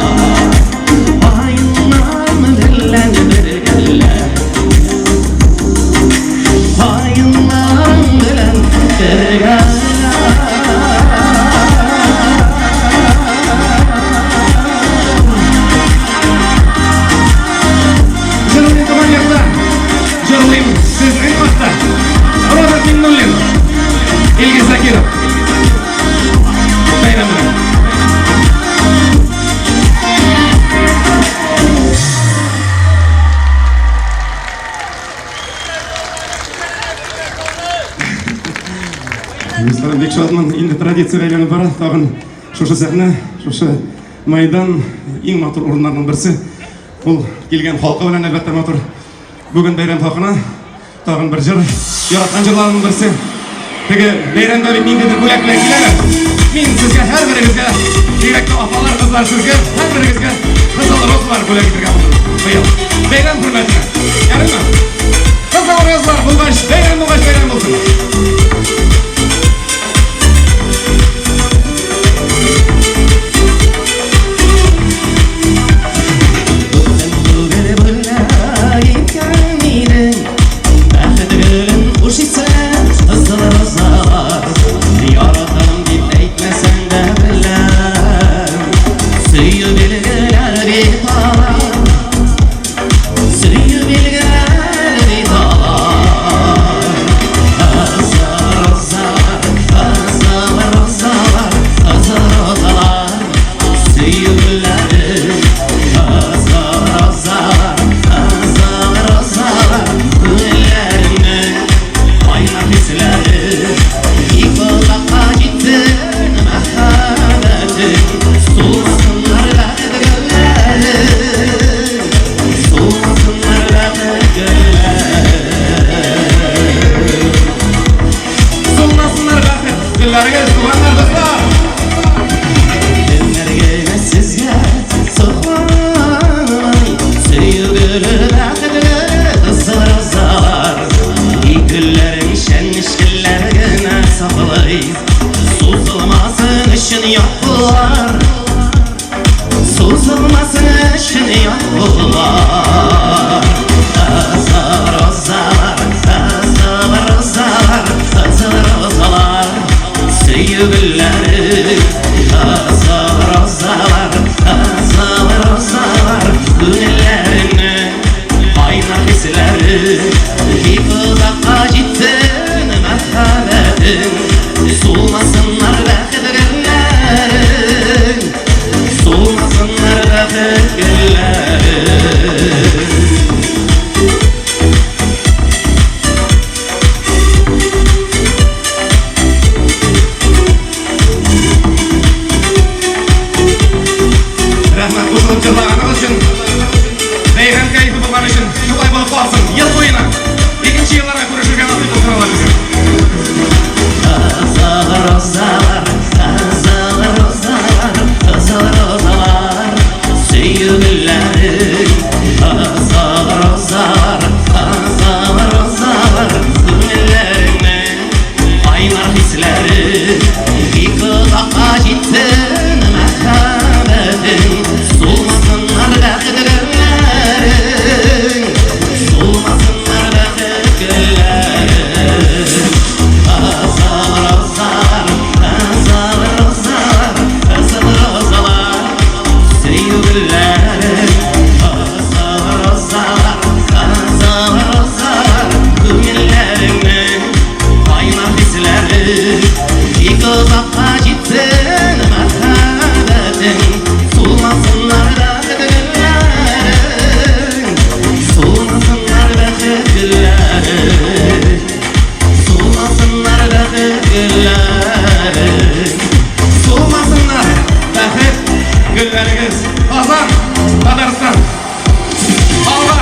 Speaker 5: Каеннарым белән бергәләп. Каеннарым белән бергәләп.
Speaker 7: Җырлыйм туган якта, җырлыйм сезнең хакта. Роберт Миңнуллин, Илгиз Закиров. Бәйрәм белән! Дусларым, бик шатмын. Инде традициягә әйләнеп бара. Тагын шушы сәхнә, шушы майдан иң матур урыннарның берсе. Ул килгән халкы белән әлбәттә матур. Бүген бәйрәм хакына тагын бер җыр, яраткан җырларымның берсе. Теге бәйрәмдә бит ниндидер бүләк белән киләләр. Мин сезгә һәрберегезгә, бигрәк тә апалар, кызлар сезгә, һәрберегезгә кызыл розалар бүләк итәргә булдым быел. Бәйрәм хөрмәтенә. Ярыймы? Кызыл розалар булгач, бәйрәм булгач, бәйрәм булсын.
Speaker 5: Күптән түгел бүләк иткән идең Бәхет гөлен хуш исле кызыл розалар. Яратам дип әйтмәсәң дә беләм, Сөю билгеләр бит алар, Сөю билгеләр бит алар. Кызыл розалар, кызыл розалар, кызыл розалар, сөю гөлләре. Кызыл розалар, кызыл розалар, күңелләреңнең кайнар хисләре. Бик озакка җитсен мәхәббәтең, сулмасыннар бәхет гөлләрең, сулмасыннар бәхет гөлләрең.
Speaker 7: Рәхмәт кушылып җырлаганыгыз өчен. Бәйрәм кәефе булган өчен. Шулай булып калсын. Ел буена. Икенче елларга күрешергә насыйп булсын Алла безгә.
Speaker 5: Кызыл розалар, кызыл розалар, кызыл розалар, сөю гөлләре. Кызыл розалар, кызыл розалар, күңелләреңнең кайнар хисләре. Бик озакка җитсен мәхәббәтең, сулмасыннар бәхет гөлләрең, сулмасыннар бәхет гөлләрең. Кызыл розалар, кызыл розалар, кызыл розалар, сөю гөлләре. Кызыл розалар, кызыл розалар, күңелләреңнең кайнар хисләре. Бик озакка җитсен мәхәббәтең, сулмасыннар бәхет гөлләрең, сулмасыннар бәхет гөлләрең. Сулмасыннар бәхет гөлләрең.
Speaker 7: Сулмасыннар бәхет гөлләрегез. Казан, Татарстан. Алга!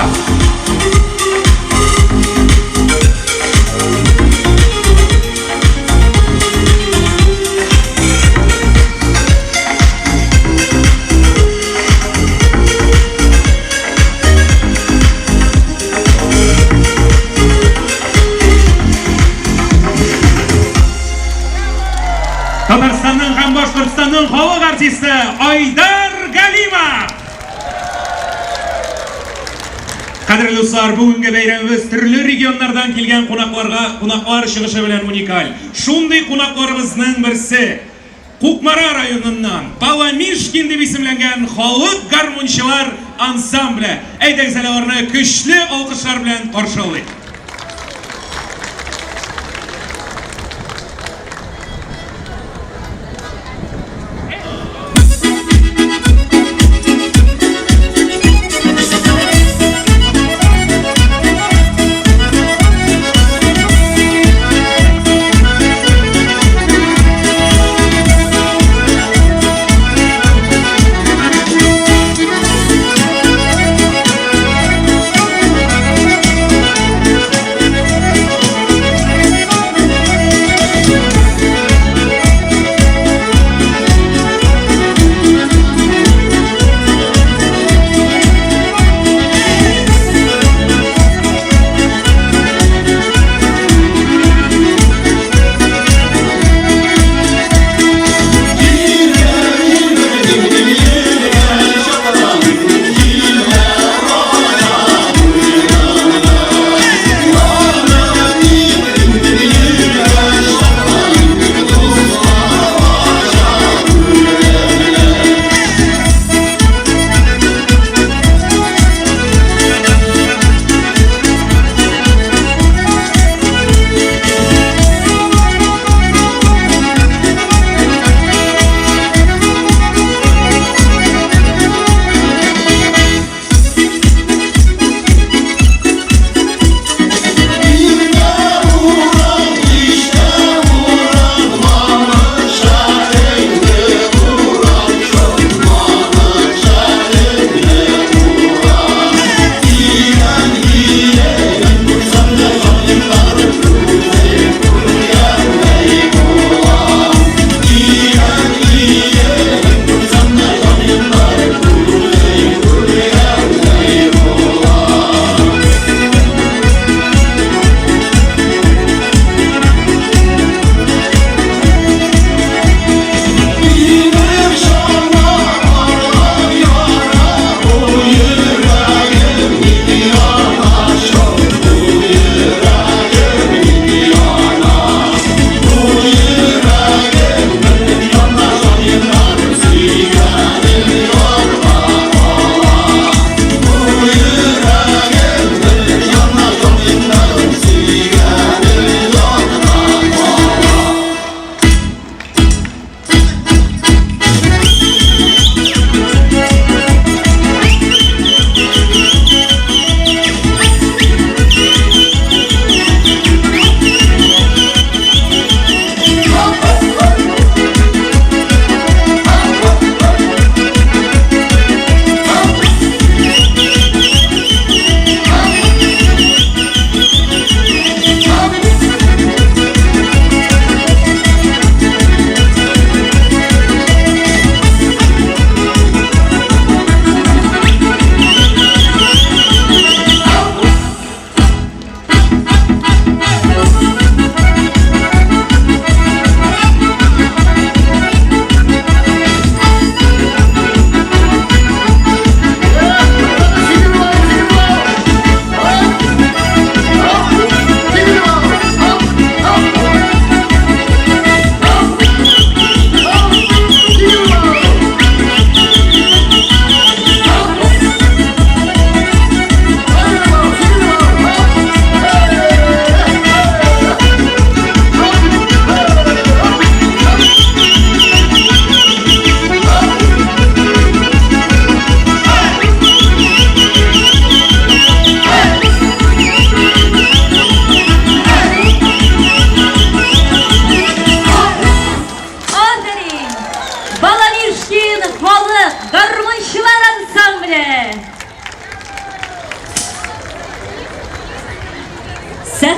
Speaker 2: Татарстанның һәм Башкортстанның халык артисты Айдар Галимов. Кадерле дуслар, бүгенге бәйрәмебез төрле регионнардан килгән кунакларга кунаклар чыгышы белән уникаль. Шундый кунакларыбызның берсе Кукмара районыннан Баламишкин дип исемләнгән халык гармунчылар ансамбле. Әйдәгез әле аларны көчле алкышлар белән каршы алыйк.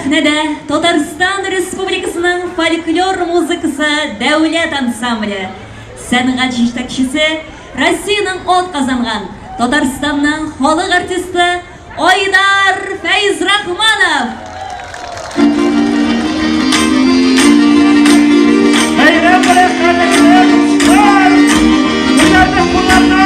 Speaker 1: Сәхнәдә Татарстан Республикасының фольклор музыкасы дәүләт ансамбле, сәнгать җитәкчесе, Россиянең атказанган, Татарстанның халык артисты Айдар Фәйзрахманов!
Speaker 8: Бәйрәм белән кадерле дуслар! Күтәрдек кулларны!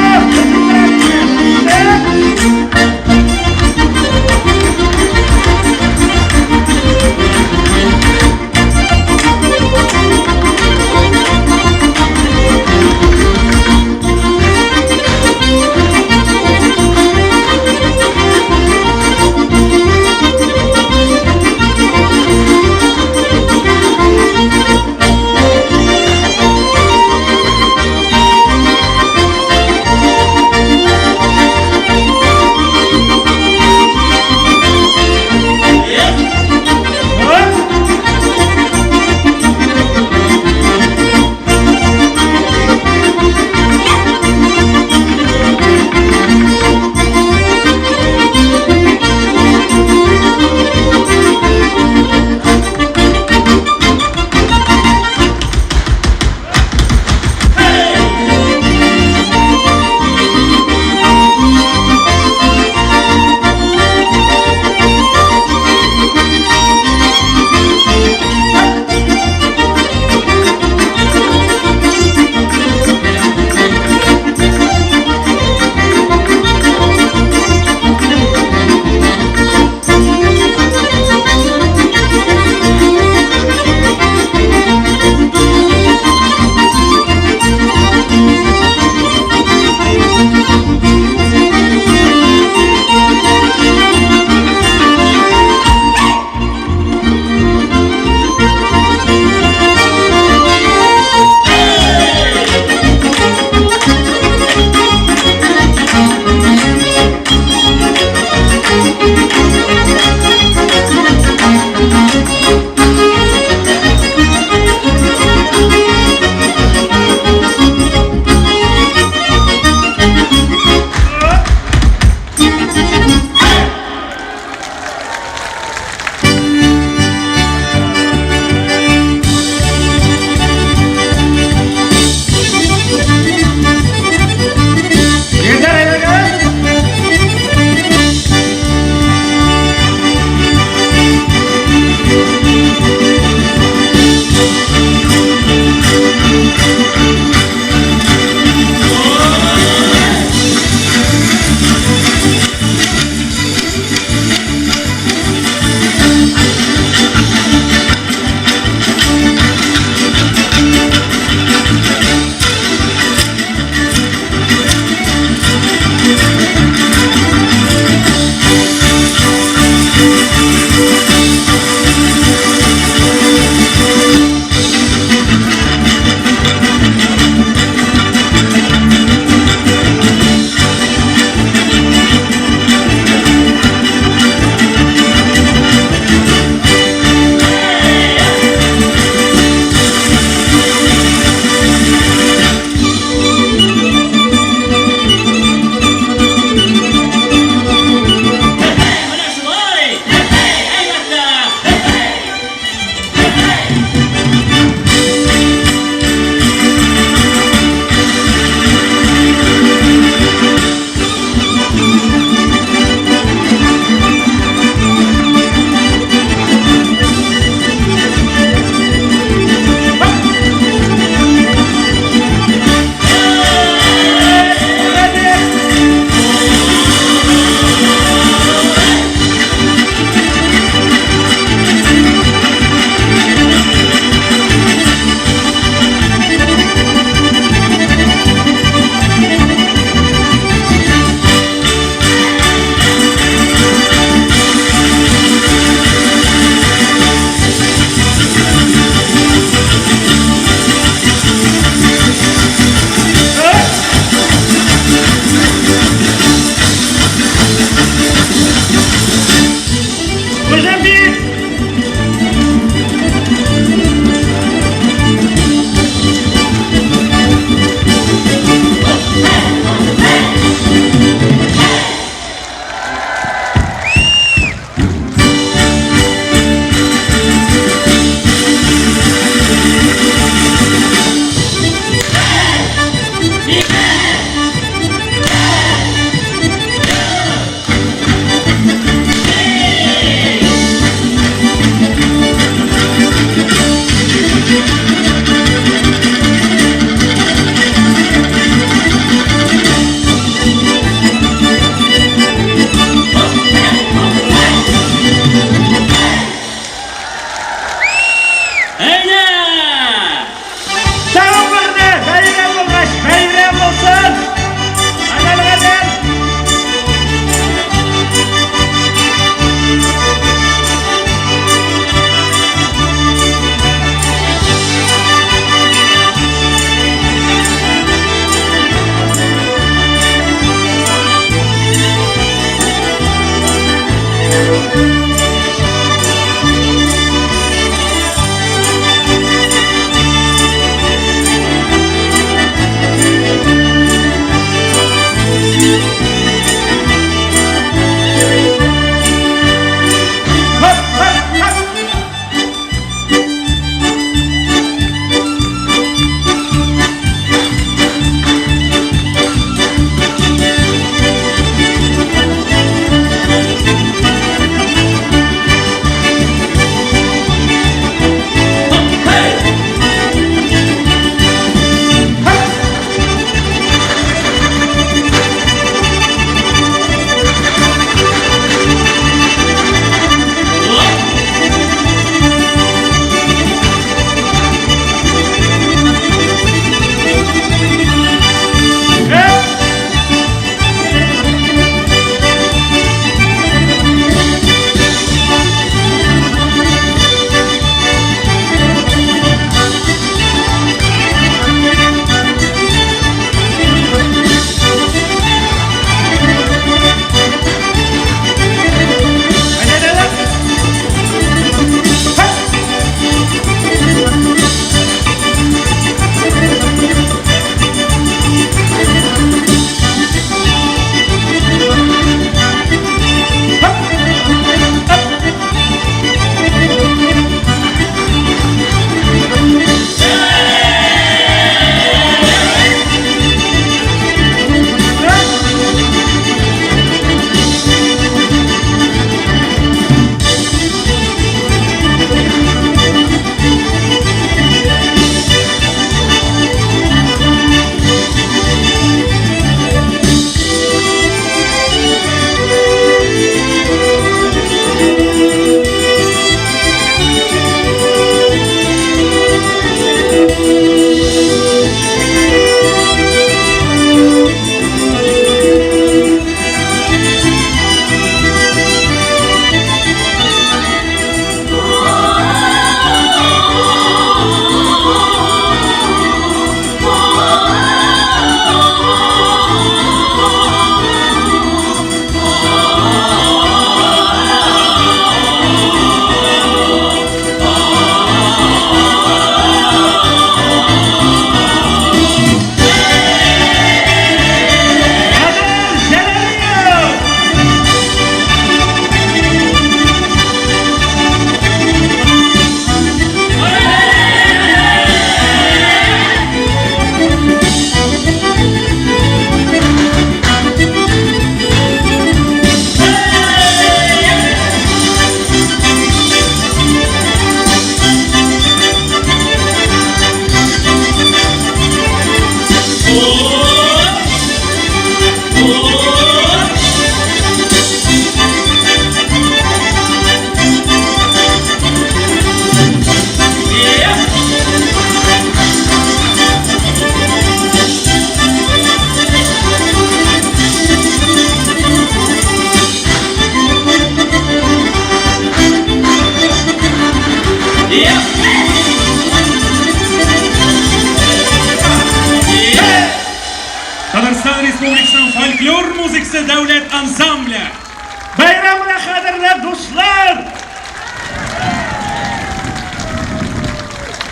Speaker 8: кадерле дуслар!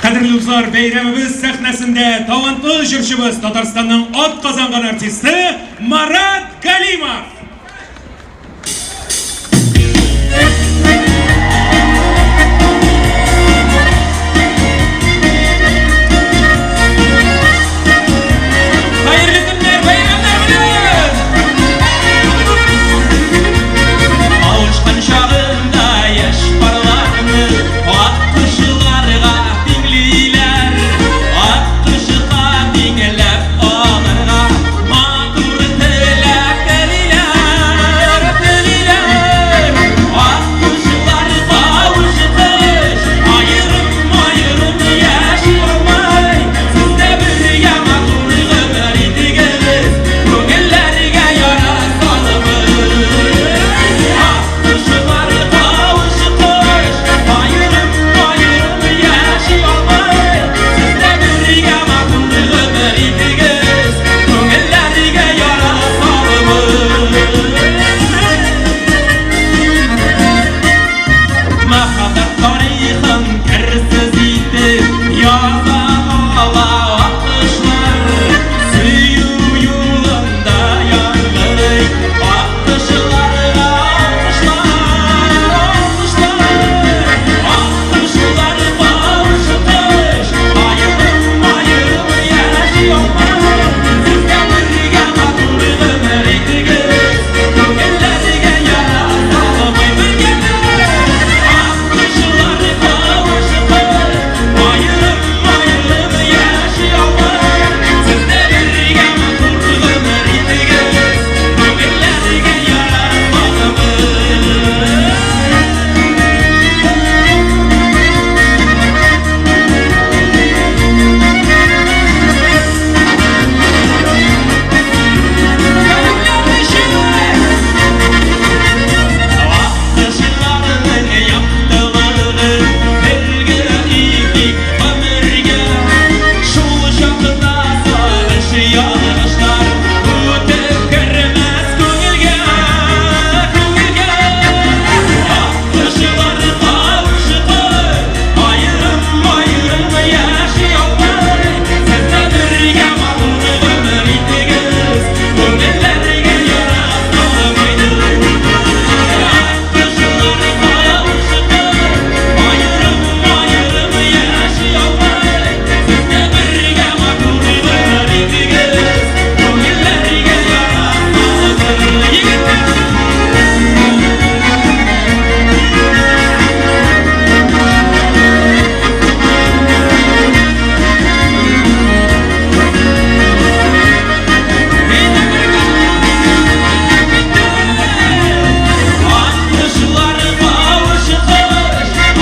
Speaker 2: Кадерле дуслар, бәйрәмебез сәхнәсендә талантлы җырчыбыз, Татарстанның атказанган артисты Марат Галимов.
Speaker 9: Хәерле көннәр, бәйрәмнәр белән! Авышкан чагында яшь парларны ак кошларга тиңлиләр. Ак кошка тиңләп аларга матур теләк телиләр, телиләр. Ак кошлар кавышкач, аерым-аерым яши алмый. Сез дә бергә матур гомер итегез, күңелләргә яра салмый. Ак кошлар кавышкач, аерым-аерым яши алмый. Сез дә бергә матур гомер итегез, күңелләргә яра салмый. Мәхәббәт тарихын керсез итеп яза ала аккошлар. Сөю юлында яңгырый аккошларга алкышлар, алкышлар. Аккошлар кавышкач, аерым-аерым яши алмый. Сез дә бергә матур гомер итегез, күңелләргә яра салмый. Бергә аккошлар кавышкач, аерым-аерым яши алмый. Сез дә бергә матур гомер итегез, күңелләргә яра салмый. Аккошларның яктылыгы бергә итик гомергә. Шул чакта сагыш ялгышлар үтеп кермәс күңелгә, күңелгә. Аккошлар кавышкач, аерым-аерым яши алмый. Сез дә бергә матур гомер итегез, күңелләргә яра салмый. Аккошлар кавышкач, аерым-аерым яши алмый. Сез дә бергә матур гомер итегез, күңелләргә яра салмый. Егетләр! Аккошлар кавышкач,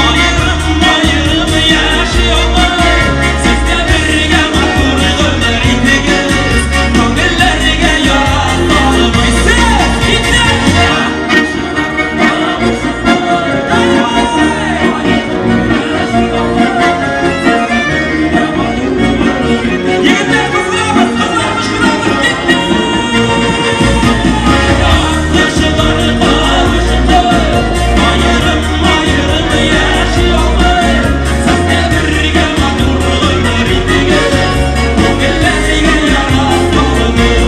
Speaker 9: аерым-аерым яши алмый. Сез дә бергә матур гомер итегез, күңелләргә яра салмый. Сез, иптәш! Егетләр, кызларыбыз, кызлар, кычкырабыз, киттек! Аккошлар кавышкач, аерым-аерым яши алмый. Сез дә бергә матур гомер итегез, күңелләргә яра салмый.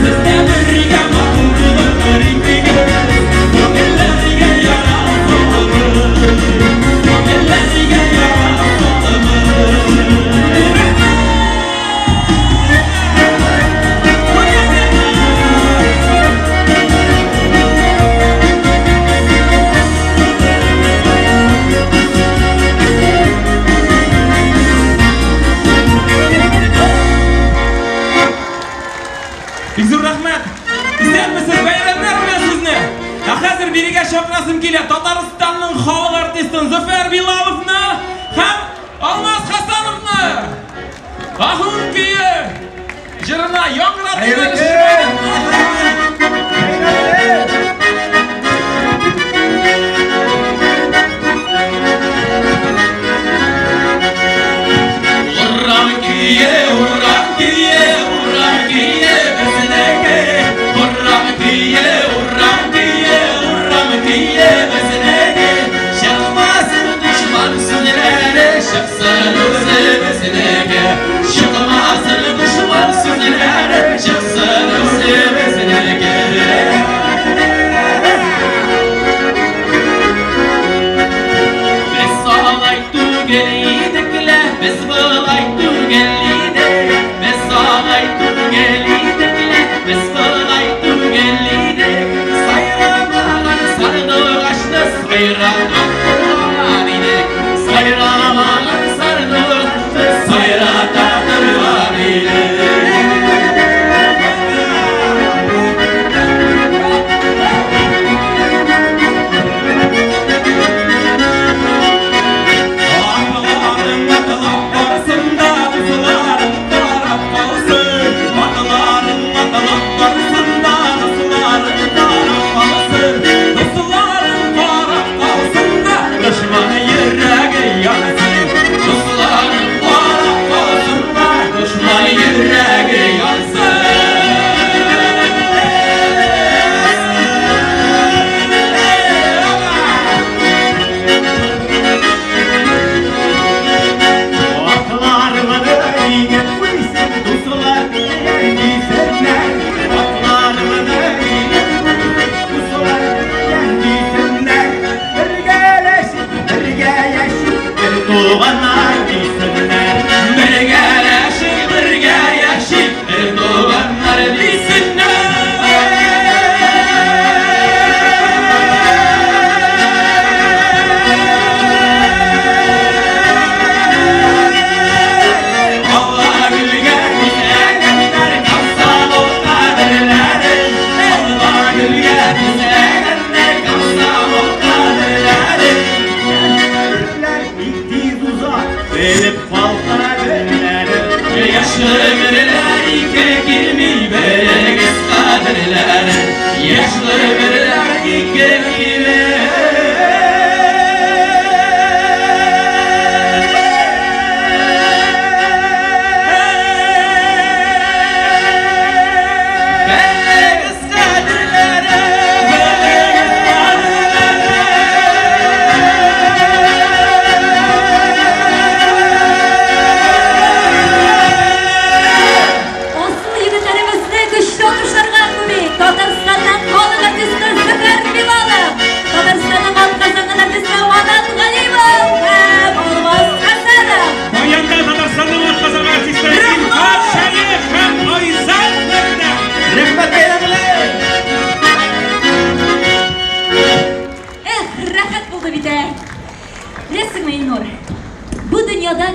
Speaker 9: Сез дә бергә матур гомер итегез, күңелләргә яра салмый. Күңелләргә яра салмый.
Speaker 10: Бик зур рәхмәт! Исәнмесез, бәйрәмнәр белән сезне! Ә хәзер бирегә чакырасым килә Татарстанның халык артистын Зөфәр Билаловны һәм Алмаз Хасановны! Аһун көе җырына яңгыратып
Speaker 9: Урам көе, урам көе, урам көе безнеке. Урам көе, урам көе, урам көе.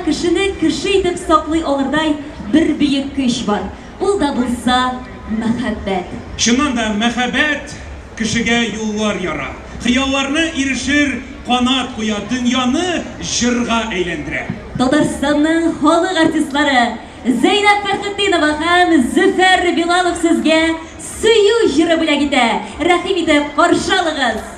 Speaker 1: кешене кеше итеп саклый алырдай бер бөек көч бар. Ул да булса, мәхәббәт.
Speaker 2: Чыннан да, мәхәббәт кешегә юллар яра, хыялларны ирешер канат куя, дөньяны җырга әйләндерә.
Speaker 1: Татарстанның халык артистлары Зәйнәб Фәрхетдинова һәм Зөфәр Билалов сезгә Сөю җыры бүләк итә. Рәхим итеп каршы алыгыз!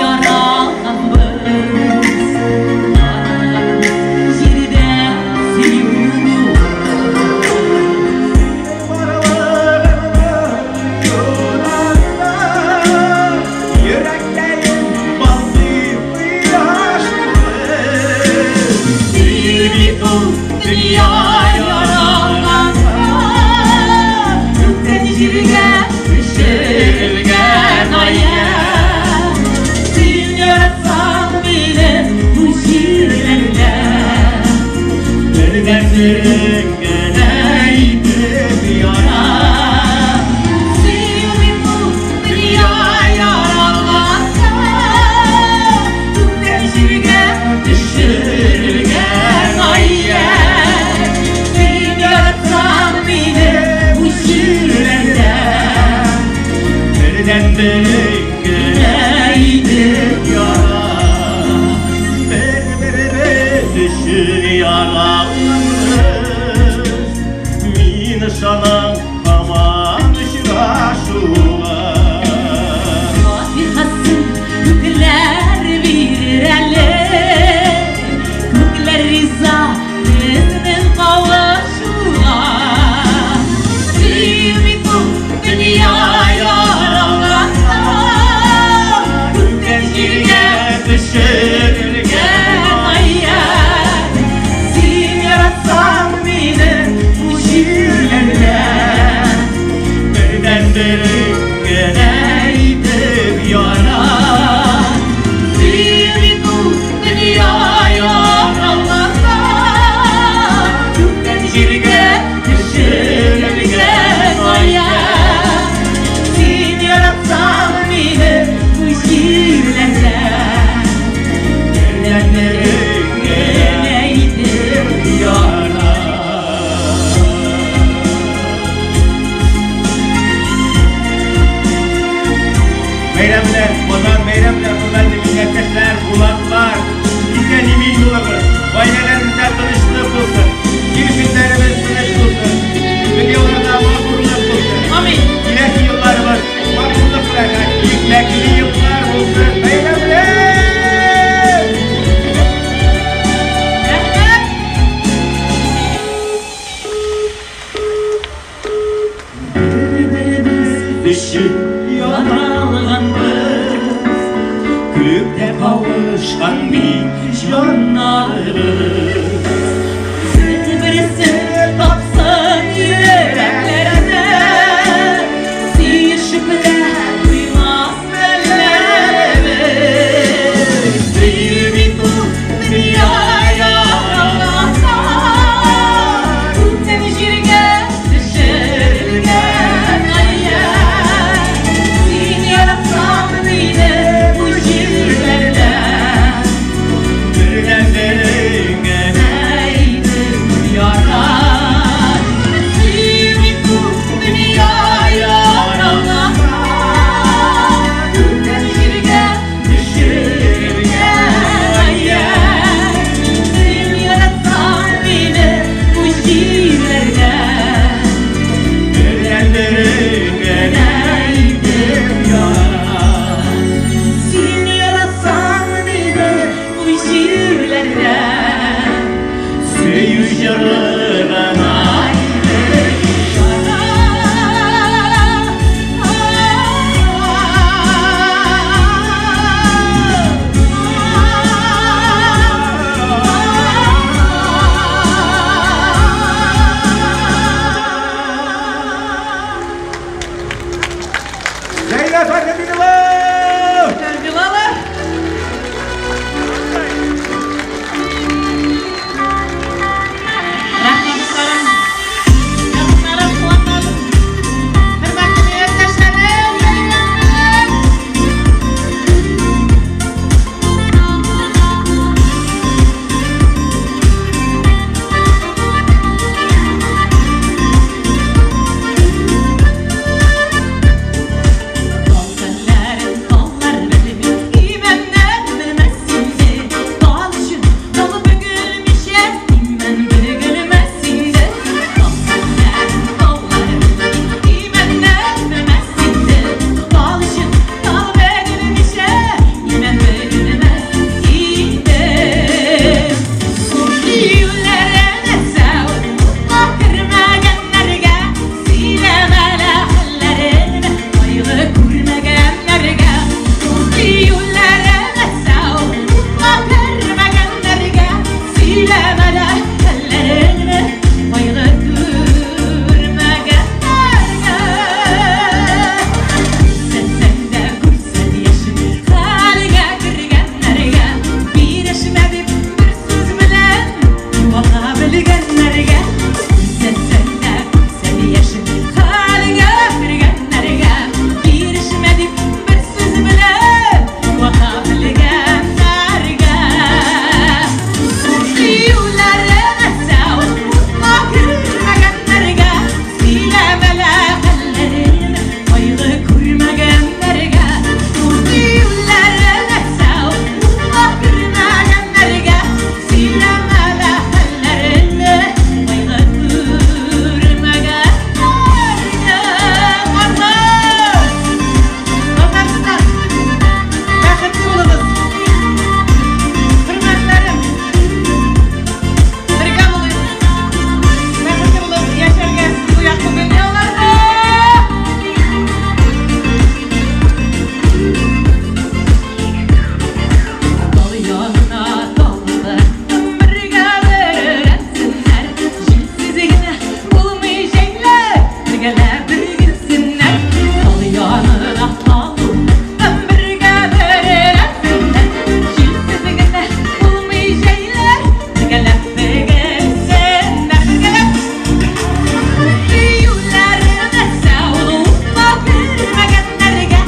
Speaker 9: Yara.
Speaker 11: Янына алу һәм бергә берләшсеннәр. Җилсез генә булмый җәйләр, бергәләп бөгелсеннәр, бергәләп. Сөюләр нәрсә ул утка кермәгәннәргә,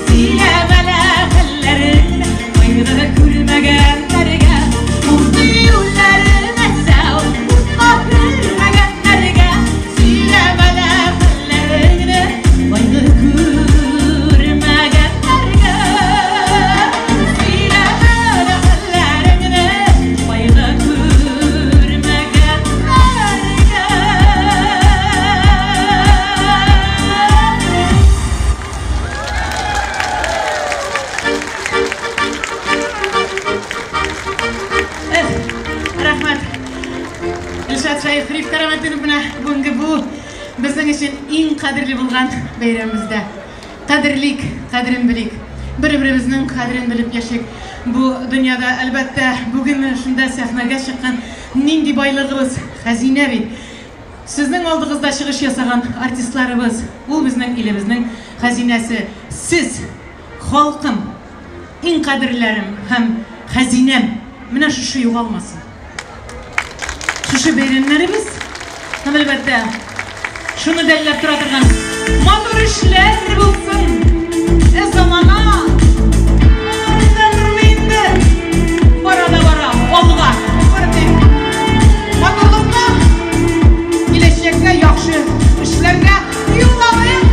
Speaker 11: сөйләмәлә хәлләрен, кайгы күрмәгәннәргә. Ул сөюләр нәрсә ул утка кермәгәннәргә, сөйләмәлә хәлләрен, кайгы күрмәгәннәргә. Сөйләмәлә хәлләреңне, кайгы күрмәгәннәргә.
Speaker 12: Эх, рәхмәт. Илшат Шәехов Карамәтдинов менә бүгенге бу безнең өчен иң кадерле булган бәйрәмебездә. Кадерлик, кадерен белик. Бер-беребезнең кадерен белеп яшик. Бу дөньяда, әлбәттә, бүген менә шунда сәхнәгә чыккан нинди байлыгыбыз, хәзинә бит. Сезнең алдыгызда чыгыш ясаган артистларыбыз, ул безнең илебезнең хәзинәсе. Сез, халкым, иң кадерләрем һәм хәзинәм, менә шушы югалмасын. Шушы бәйрәмнәребез һәм, әлбәттә, шуны дәлилләп тора торган матур эшләр булсын. Ә замана артта тормый инде. Бара да бара, алга. Бары тик матурлыкка, киләчәккә яхшы эшләргә юл алыйк.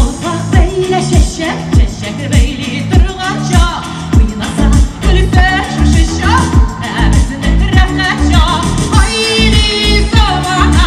Speaker 11: Алпак бәйлә чәчәк, чәчәк бәйли торган чак. Уйнаса, көлсә шушы чак, ә безнең рәхәт чак. Ай, замана.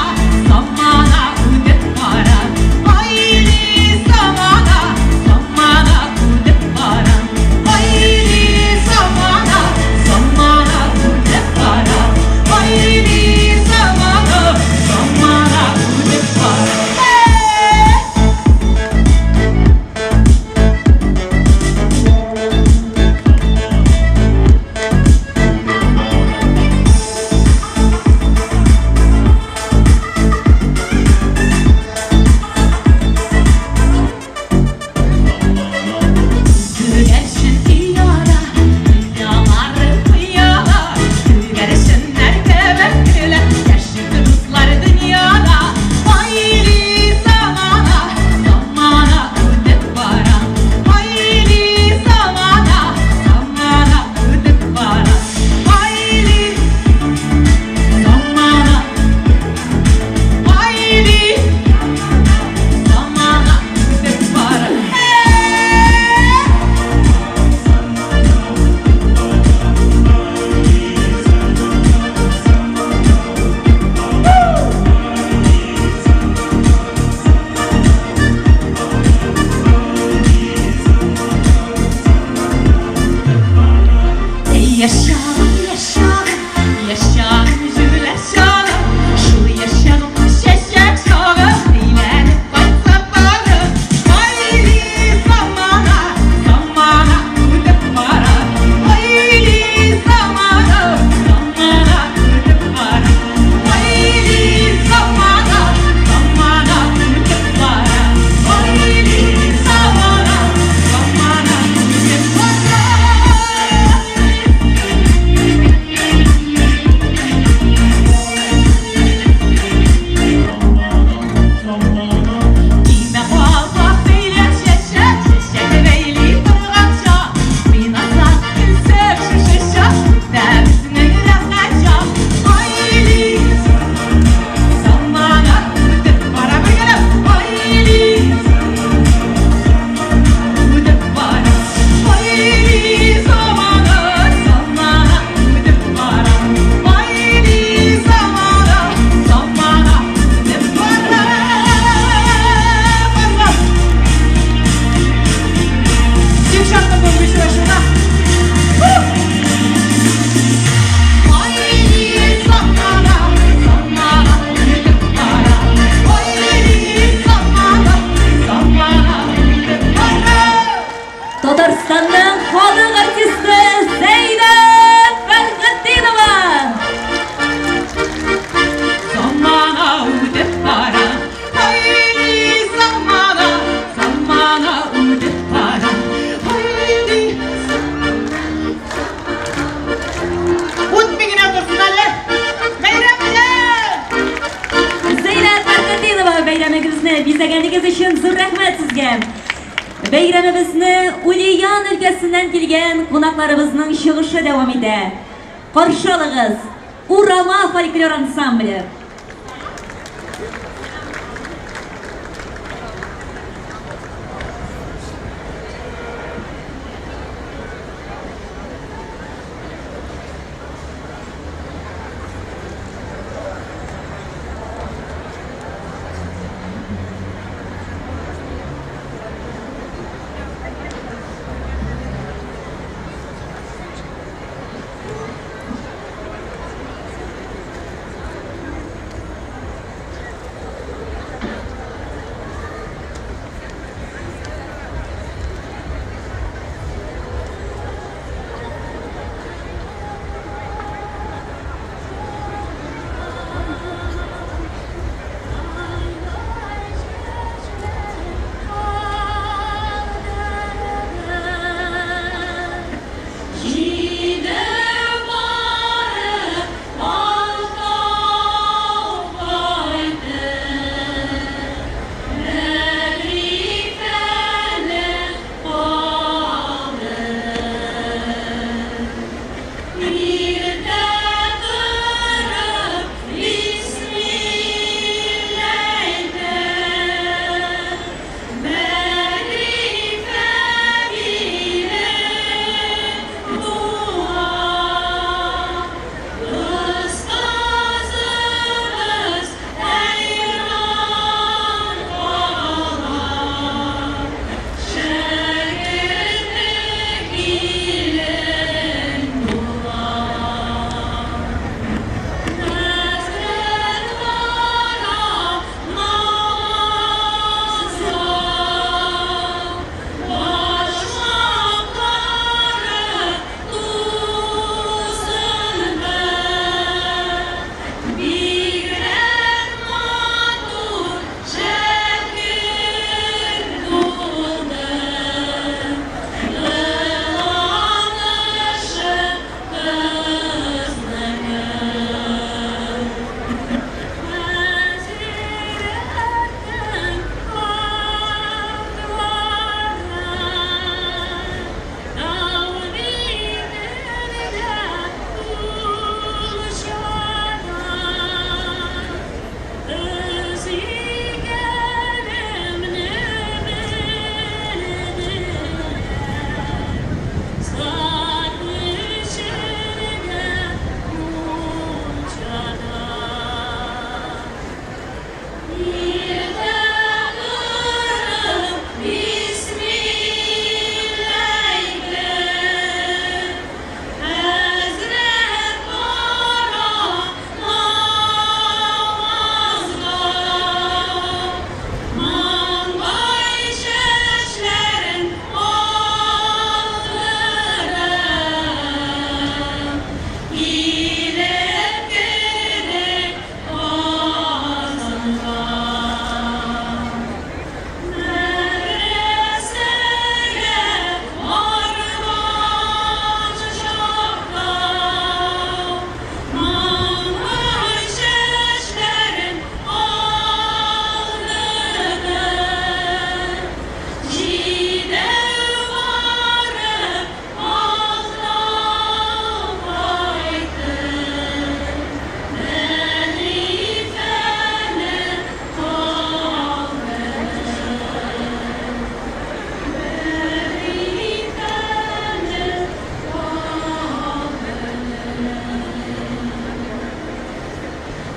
Speaker 1: бизәгәнегез өчен зур рәхмәт сезгә. Бәйрәмебезне Ульян өлкәсеннән килгән кунакларыбызның чыгышы дәвам итә. Каршы алыгыз, Урама фольклор ансамбле.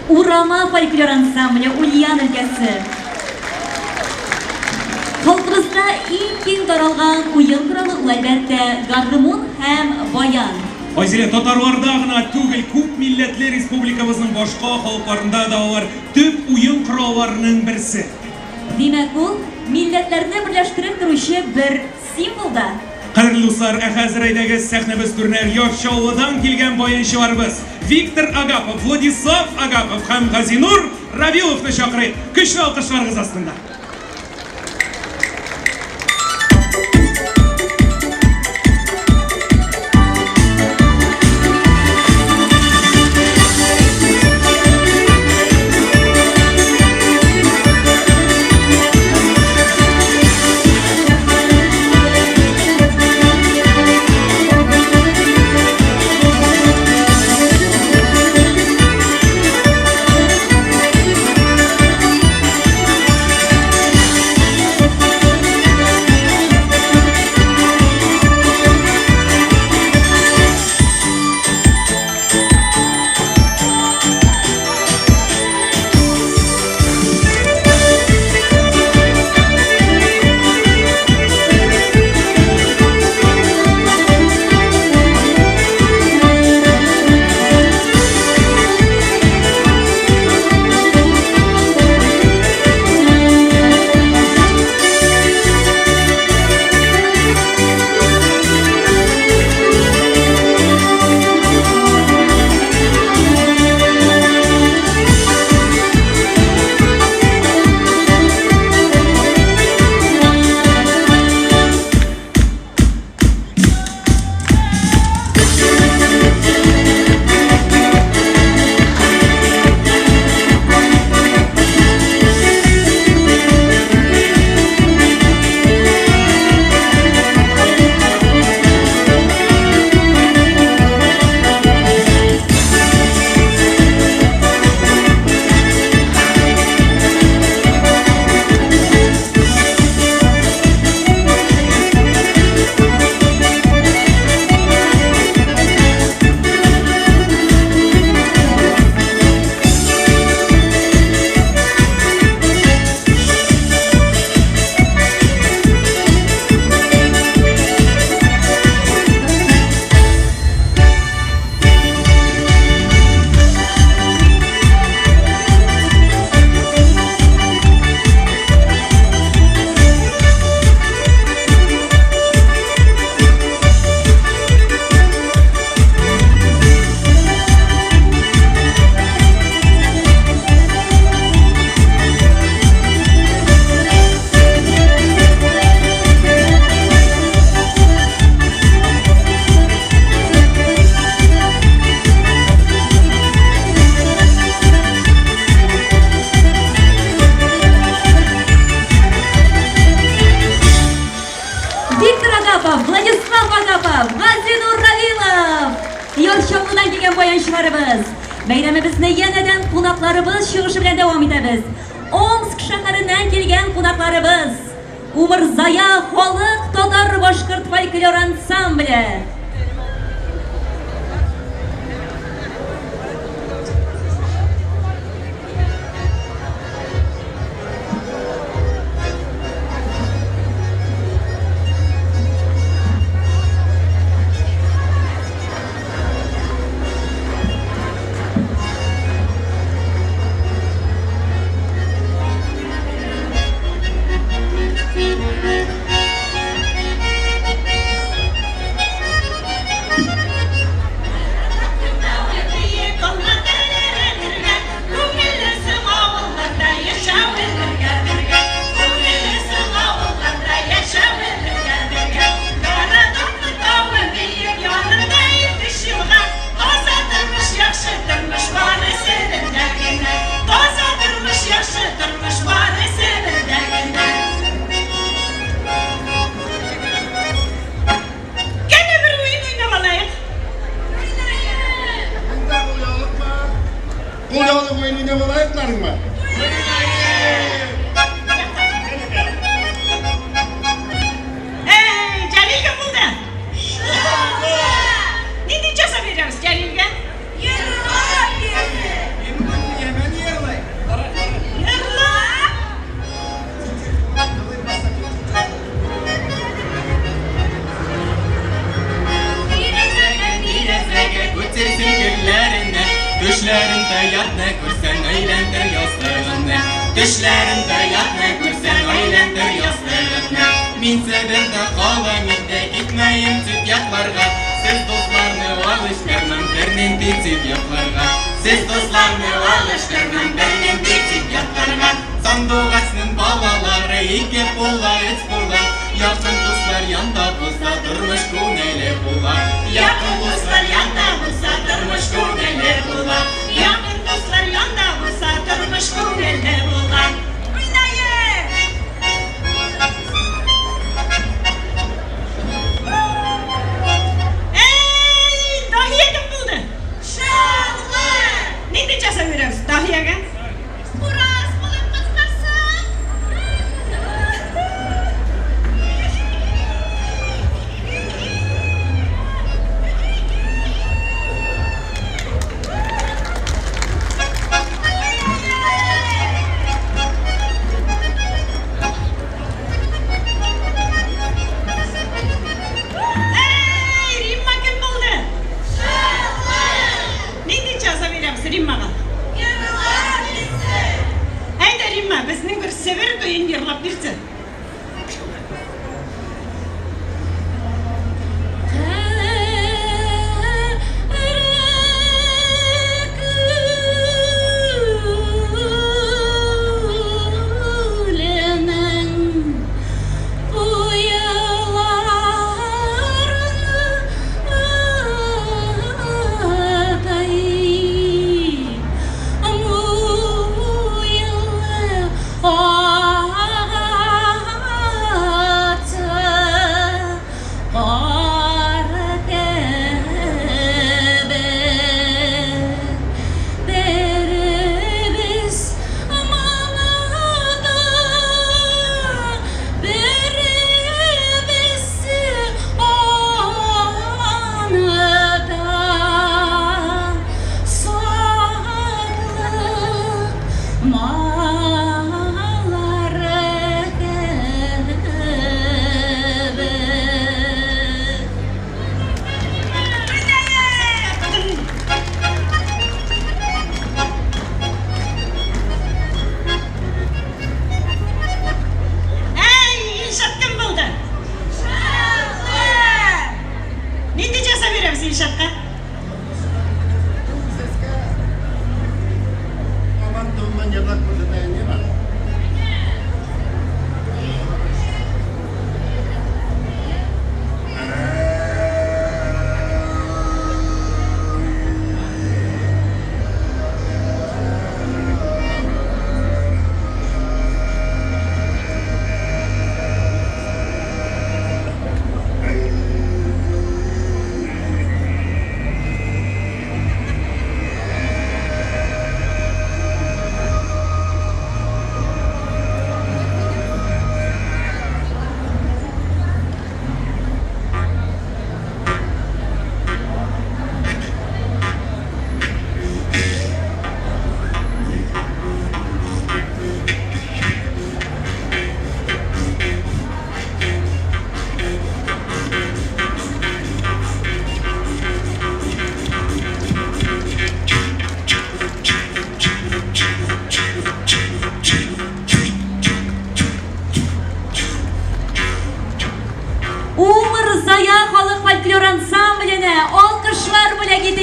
Speaker 1: Урама фольклор ансамбле Ульян өлкәсе. Халкыбызда иң киң таралган уен коралы ул, әлбәттә, гармун һәм баян.
Speaker 2: Айзилә, татарларда гына түгел, күп милләтле республикабызның башка халыкларында да алар төп уен коралларының берсе.
Speaker 1: Димәк, ул милләтләрне берләштереп торучы бер символ да.
Speaker 2: Кадерле дуслар, ә хәзер әйдәгез сәхнәбез түренә Яр Чаллыдан килгән баянчыларыбыз Виктор Агапов, Владислав Агапов һәм Газинур Равиловны чакырыйк. Көчле алкышларыгыз астында.
Speaker 1: кунакларыбыз! Бәйрәмебезне янәдән кунакларыбыз чыгышы белән дәвам итәбез. Омск шәһәреннән килгән кунакларыбыз, Умырзая халык татар-башкорт фольклор ансамбле.
Speaker 13: Кәне бер уен уйнап алайык.
Speaker 6: Кул яулык уен уйнап алайыкларыңмы?
Speaker 13: Әй, Җәлил кем булды? Нинди җәза бирәбез Җәлилгә? Йырла!
Speaker 9: Тирәзәгә күтәрсен гөлләренә, Төшләрендә ятны күрсәң, әйләндер ястыгыңны. Төшләрендә ятны күрсәң, әйләндер ястыгыңны. Мин Себердә калам инде, китмәем чит якларга. Сез дусларны алыштырмам бернинди чит якларга. Сез дусларны алыштырмам бернинди чит якларга. Сандугачның балалары ике була, өч була. Якын дуслар янда булса, тормыш күңелле була. Якын дуслар янда булса, тормыш күңелле була.
Speaker 13: Якын дуслар янда булса, тормыш күңелле була. Уйнаек! Әй, Даһия кем булды? Шатлы! Нинди җәза бирәбез Даһиягә? Кураз булып кычкырсын! Әй, Римма кем булды? Нинди җәза бирәбез Риммага? Әйдә, Римма, безнең бер Себер көен җырлап бирсен.
Speaker 1: Күленең куеларыдай муелы агачлары.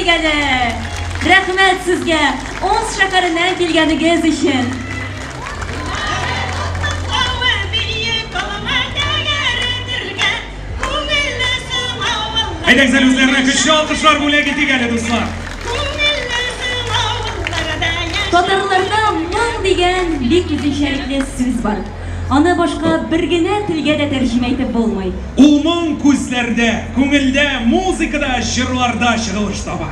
Speaker 1: итик әле. Рәхмәт сезгә, Омск шәһәреннән килгәнегез өчен.
Speaker 2: Әйдәгез әле үзләренә көчле алкышлар бүләк итик әле, дуслар.
Speaker 1: Татарларда моң дигән бик үзенчәлекле сүз бар. Аны башка бер генә телгә дә тәрҗемә итеп булмый.
Speaker 2: Ул моң күзләрдә, күңелдә, музыкада, җырларда чыгылыш таба.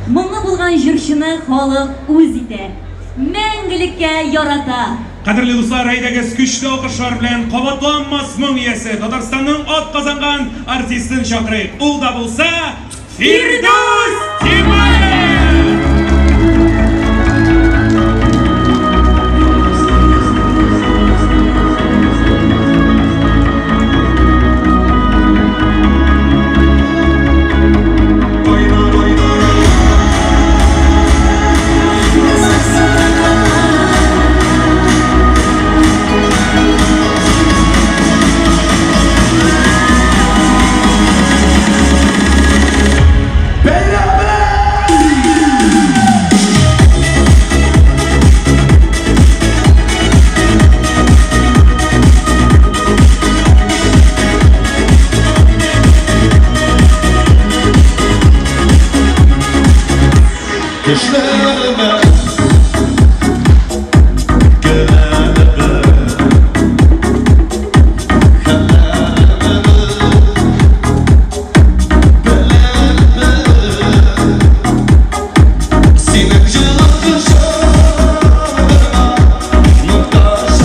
Speaker 1: Моңлы булган җырчыны халык үз итә, мәңгелеккә ярата.
Speaker 2: Кадерле дуслар, әйдәгез көчле алкышлар белән кабатланмас моң иясе, Татарстанның атказанган артистын чакырыйк. Ул да булса Фирдүс Тимаев!
Speaker 5: Төшләремә керәләр Хәлләремне беләләр Синең җылы кочагыңа мохтаҗ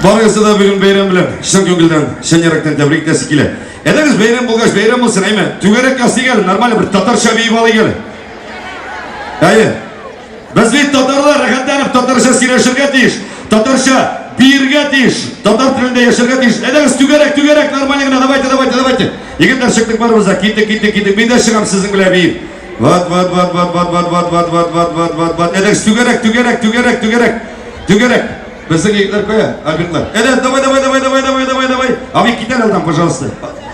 Speaker 7: Барыгызны да бүген бәйрәм белән чын күңелдән, чын йөрәктән тәбрик итәсе килә. Әйдәгез, бәйрәм булгач, бәйрәм булсын, әйме? Түгәрәк ясыйк әле, нормально бер татарча биеп алыйк әле. Әйе. Без бит татарлар, рәхәтләнеп татарча сөйләшергә тиеш, татарча биергә тиеш, татар телендә яшәргә тиеш. Әйдәгез, түгәрәк, түгәрәк, нормально гына, давайте, давайте, давайте. Егетләр, чыктык барыбыз да, киттек, киттек, киттек. Мин дә чыгам сезнең белән биеп. Вот, вот, вот, вот, вот, вот, вот, вот, вот, вот, вот, вот, вот. Әйдәгез, түгәрәк, түгәрәк, түгәрәк, түгәрәк. Түгәрәк. Безнең егетләр кая? Альбертлар. Әйдә, давай, давай, давай, давай, давай, давай, давай. Абый, кит әле алдан, пожалуйста.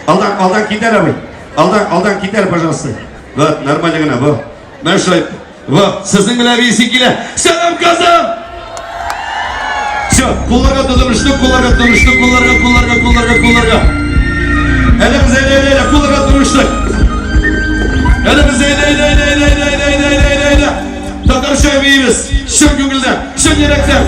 Speaker 7: Алдан, алдан кит әле, абый. Алдан, алдан кит әле, пожалуйста. Вот, нормально гына, во. Менә шулай. Во, сезнең белән биисе килә. Сәлам, Казан! Все, кулларга тотыныштык, кулларга тотыныштык, кулларга, кулларга, кулларга, кулларга. Әйдә, без, әйдә, әйдә, әйдә, кулларга тотыныштык. Әйдә, без, әйдә, әйдә, әйдә, әйдә, әйдә, әйдә, әйдә, әйдә, әйдә. Татарча биибез, чын күңелдән, чын йөрәктән.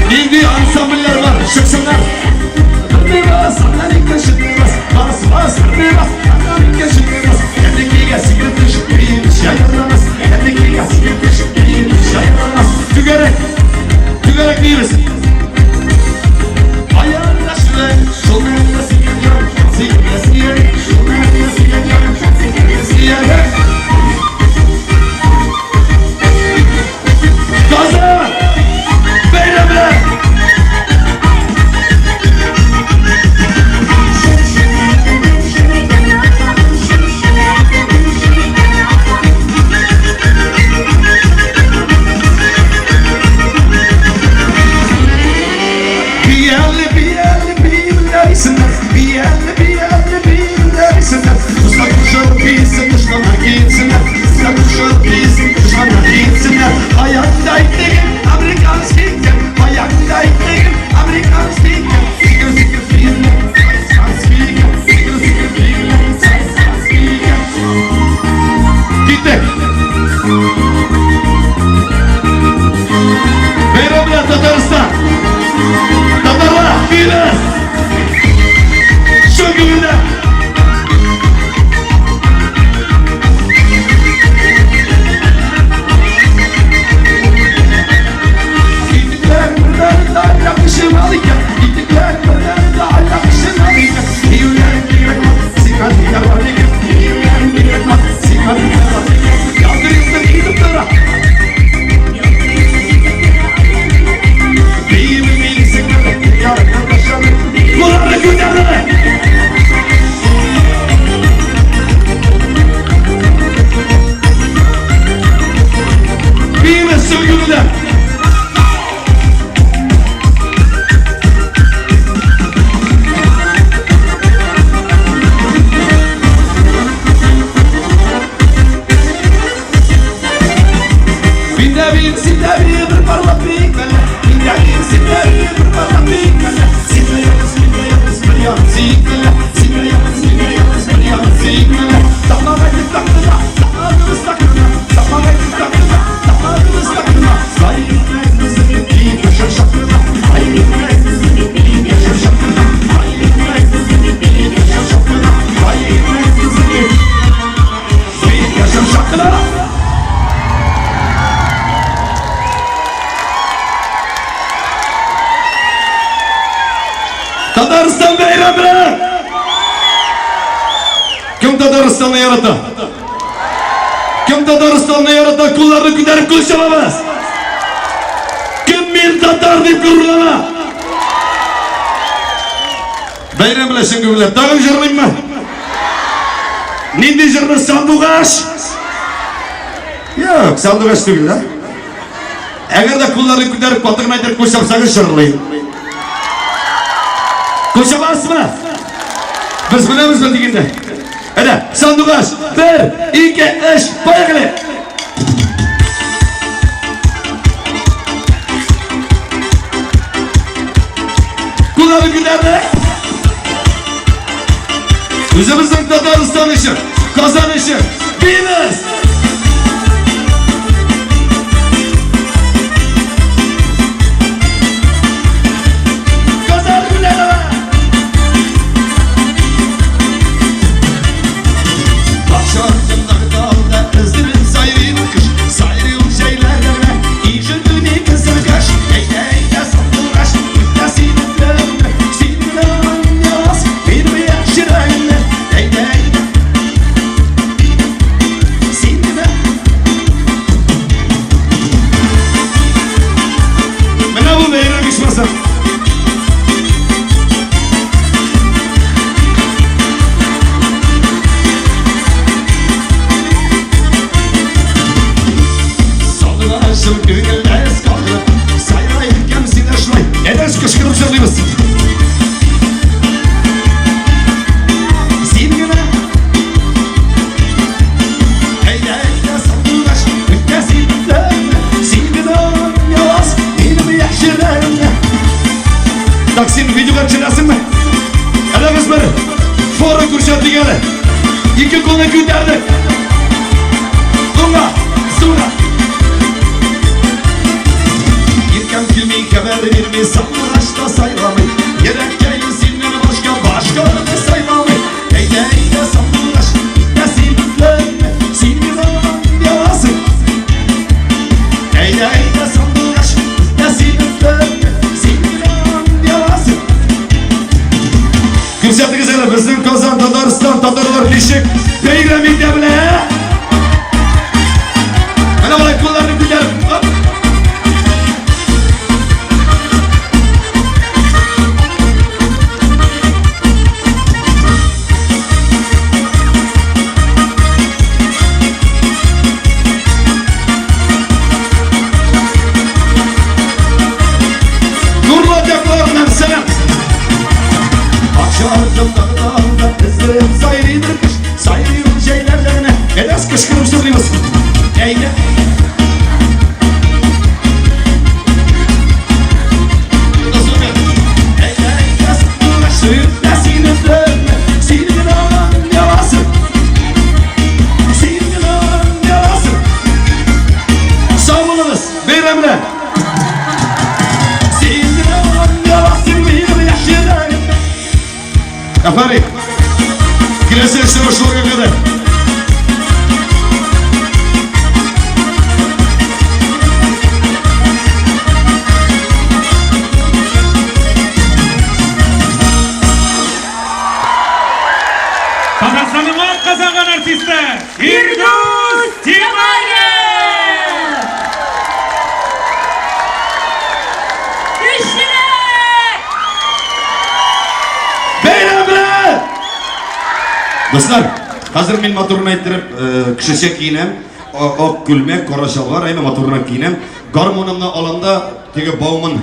Speaker 7: Нинди ансамбльләр бар, чыксыннар. Бер бас, аннан икенче бас, бас, бас, бер бас, аннан икенче бас. Әнекегә сикереп төшеп, биеп чайкалабыз. Әнекегә сикереп төшеп, биеп чайкалабыз. Түгәрәк, түгәрәк биибез. Аягында шулай, шул мәлдә сикереп йөр, сикереп сикереп, шул мәлдә сикереп йөр, сикереп сикереп. Казан! Бәйрәм белән! Бияле, бияле, бияле, бияле, бияле, бияле, Дуслар кушылып биесен, дошманнар киенсеннәр. Дуслар кушылып биесен, дошманнар киенсеннәр. Аягыңда итегем, американский икән. Аягыңда итегем, американский икән. Сикер, сикер, биеле, американский икән. Сикер, сикер, биеле, американский икән. Киттек! Бәйрәм белән Татарстан! Татарлар, биибез! Чын күңелдән! Итекләр берләрендә якышым ал икән. Итекләр берләрендә якышым ал икән. Биюләрем бигрәк матур, сиңа тияр бар икән. Биюләрем бигрәк матур, сиңа тияр бар икән. Ялтыр-йолтыр итеп тора. Биюләрем Кулларны күтәрде! Биибез чын күңелдән! Мин дә биим, син дә бии, бер парлап биик әле. Мин дә биим, син дә бии, бер парлап биик әле. Син дә ялгыз, мин дә ялгыз, бер ян сөйик әле. Син дә ялгыз, мин дә ялгыз, бер ян сөйик әле. Тамак әйтеп тактыма, тамагыбыз такырма. Тамак әйтеп тактыма, тамагыбыз такырма. Сай итмәс безне биик яшәр шакырма. Сай итмәс безне биик яшәр шакырма. Сай итмәс безне биик яшәр шакырма. Сай итмәс безне биик яшәр шакырма. Татарстан бәйрәм белән! Кем Татарстанны ярата? Кем Татарстанны ярата? Кулларны күтәреп кул чабабыз! Кем мин татар дип горурлана? Бәйрәм белән чын күңелдән. Тагын җырлыйммы? Нинди җырны? Сандугач? Юк, сандугач түгел, да? Әгәр дә кулларны күтәреп каты гына итеп кул чапсагыз җырлыйм. Кул чабасызмы? Без беләбезме дигәндә. Әнә, сандугач, бер, ике, өч, поехали!
Speaker 5: белән! Үзебезнең Татарстан өчен, Казан өчен биибез! Казан гүлләре! Бакча артындагы талда өздереп сайрый бер кош, сайрый ул җәйләрдә, ишетелми кызыл кош. Әйдә, әйдә, сандугач, үтә синең телеңне, син генә яз, минем яшь йөрәгемне. Әйдә, әйдә, син генә. Менә бу бәйрәм ичмасам. Сандугачым күңелдә калдырып, сайрай икән син шулай. Әйдәгез кычкырып җырлыйбыз. Син генә. Әйдә, әйдә, сандугач, үтә син син генә яз, минем яшь йөрәгемне. Так, син видеога төшерәсеңме? Әйдәгез бер фора күрсәтик әле. Ике кулны күтәрдек. Уңа, сулга. Иркәм килми, хәбәр бирми, сандугач та сайрамый. Йөрәккәем синнән башка, башканы сайламый. Әйдә, әйдә, сандугач, үтә син син генә язың. Әйдә, әйдә, сандугач, үтә син син генә язың. Күрсәтегез әле безнең Казан, Татарстан, татарлар ничек бәйрәм итә белә, ә? Менә болай кулларны күтәреп, оп. Нурлат якларыннан сәлам. Бакча артындагы талда өздереп сайрый бер кош, сайрый ул җәйләрдә генә. Әйдәгез кычкырып җырлыйбыз. Әйдә. Әйдә, әйдә, сандугач, сөйрәтә сине төнне, син генә яласың. Син генә яласың. Сау булыгыз, бәйрәм белән. Син генә яласың минем яшь йөрәгемне. Афәрин. Киләсе очрашуларга кадәр.
Speaker 2: Татарстанның атказанган артисты Фирдүс Тимаев!
Speaker 1: Көчлерәк!
Speaker 5: Бәйрәм белән! Дуслар, хәзер мин матурын әйттереп, кешечә киенәм. Ак күлмәк, кара чалбар, әйме матурына киенәм. Гармунымны алам да, теге Бауман,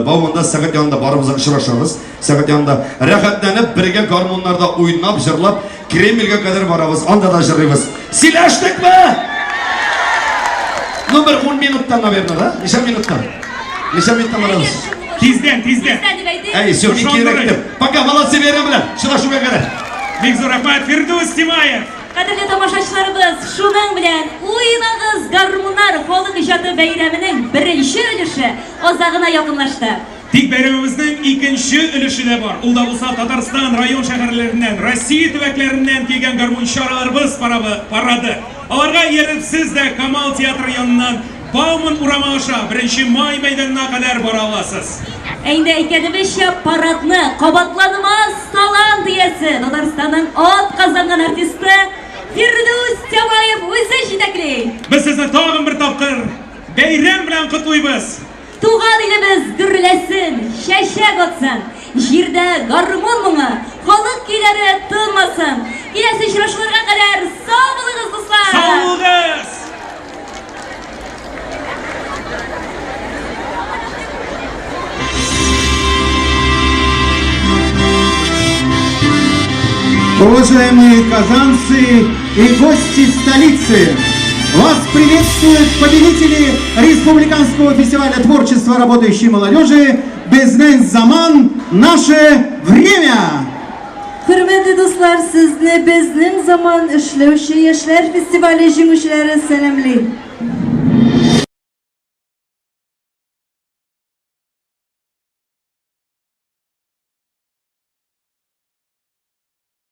Speaker 5: Бауманда сәгать янында барыбыз да очрашабыз. Сәгать янында рәхәтләнеп, бергә гармуннарда уйнап, җырлап, Кремльгә кадәр барабыз, анда да җырлыйбыз. Сөйләштекме? Ну, бер 10 минуттан, наверное, да? Ничә минуттан? Ничә минуттан барабыз?
Speaker 2: Тиздән, тиздән.
Speaker 1: Тиздән дип әйтик.
Speaker 5: Әй, все, мин
Speaker 2: Ышандырыйк.
Speaker 5: кирәктем. Пока, молодцы, бәйрәм белән. Очрашуга кадәр.
Speaker 2: Бик зур рәхмәт, Фирдүс Тимаев!
Speaker 1: Кадерле тамашачыларыбыз, шуның белән Уйнагыз, гармуннар халык иҗаты бәйрәменең беренче өлеше азагына якынлашты.
Speaker 2: Тик бәйрәмебезнең икенче өлеше дә бар. Ул да булса Татарстан район-шәһәрләреннән, Россия төбәкләреннән килгән гармунчы-араларыбыз парады. Аларга ияреп сез дә Камал театры яныннан Бауман урамы аша Беренче Май мәйданына кадәр бара аласыз.
Speaker 1: Ә инде әйткәнебезчә, парадны кабатланмас талант иясе, Татарстанның атказанган артисты Фирдүс Тямаев үзе җитәкли.
Speaker 2: Без сезне тагын бер тапкыр бәйрәм белән котлыйбыз!
Speaker 1: Туган илебез гөрләсен, чәчәк атсын, җирдә гармун моңы, халык көйләре тынмасын. Киләсе очрашуларга кадәр сау булыгыз, дуслар!
Speaker 2: Сау булыгыз!
Speaker 6: Уважаемые казанцы и гости столицы, вас приветствуют победители республики.
Speaker 14: Республиканского фестиваля творчества работающей молодежи «Безнең заман. Наше время».
Speaker 15: Хөрмәтле дуслар, сезне Безнең заман эшләүче яшьләр фестивале җиңүчеләре сәламли.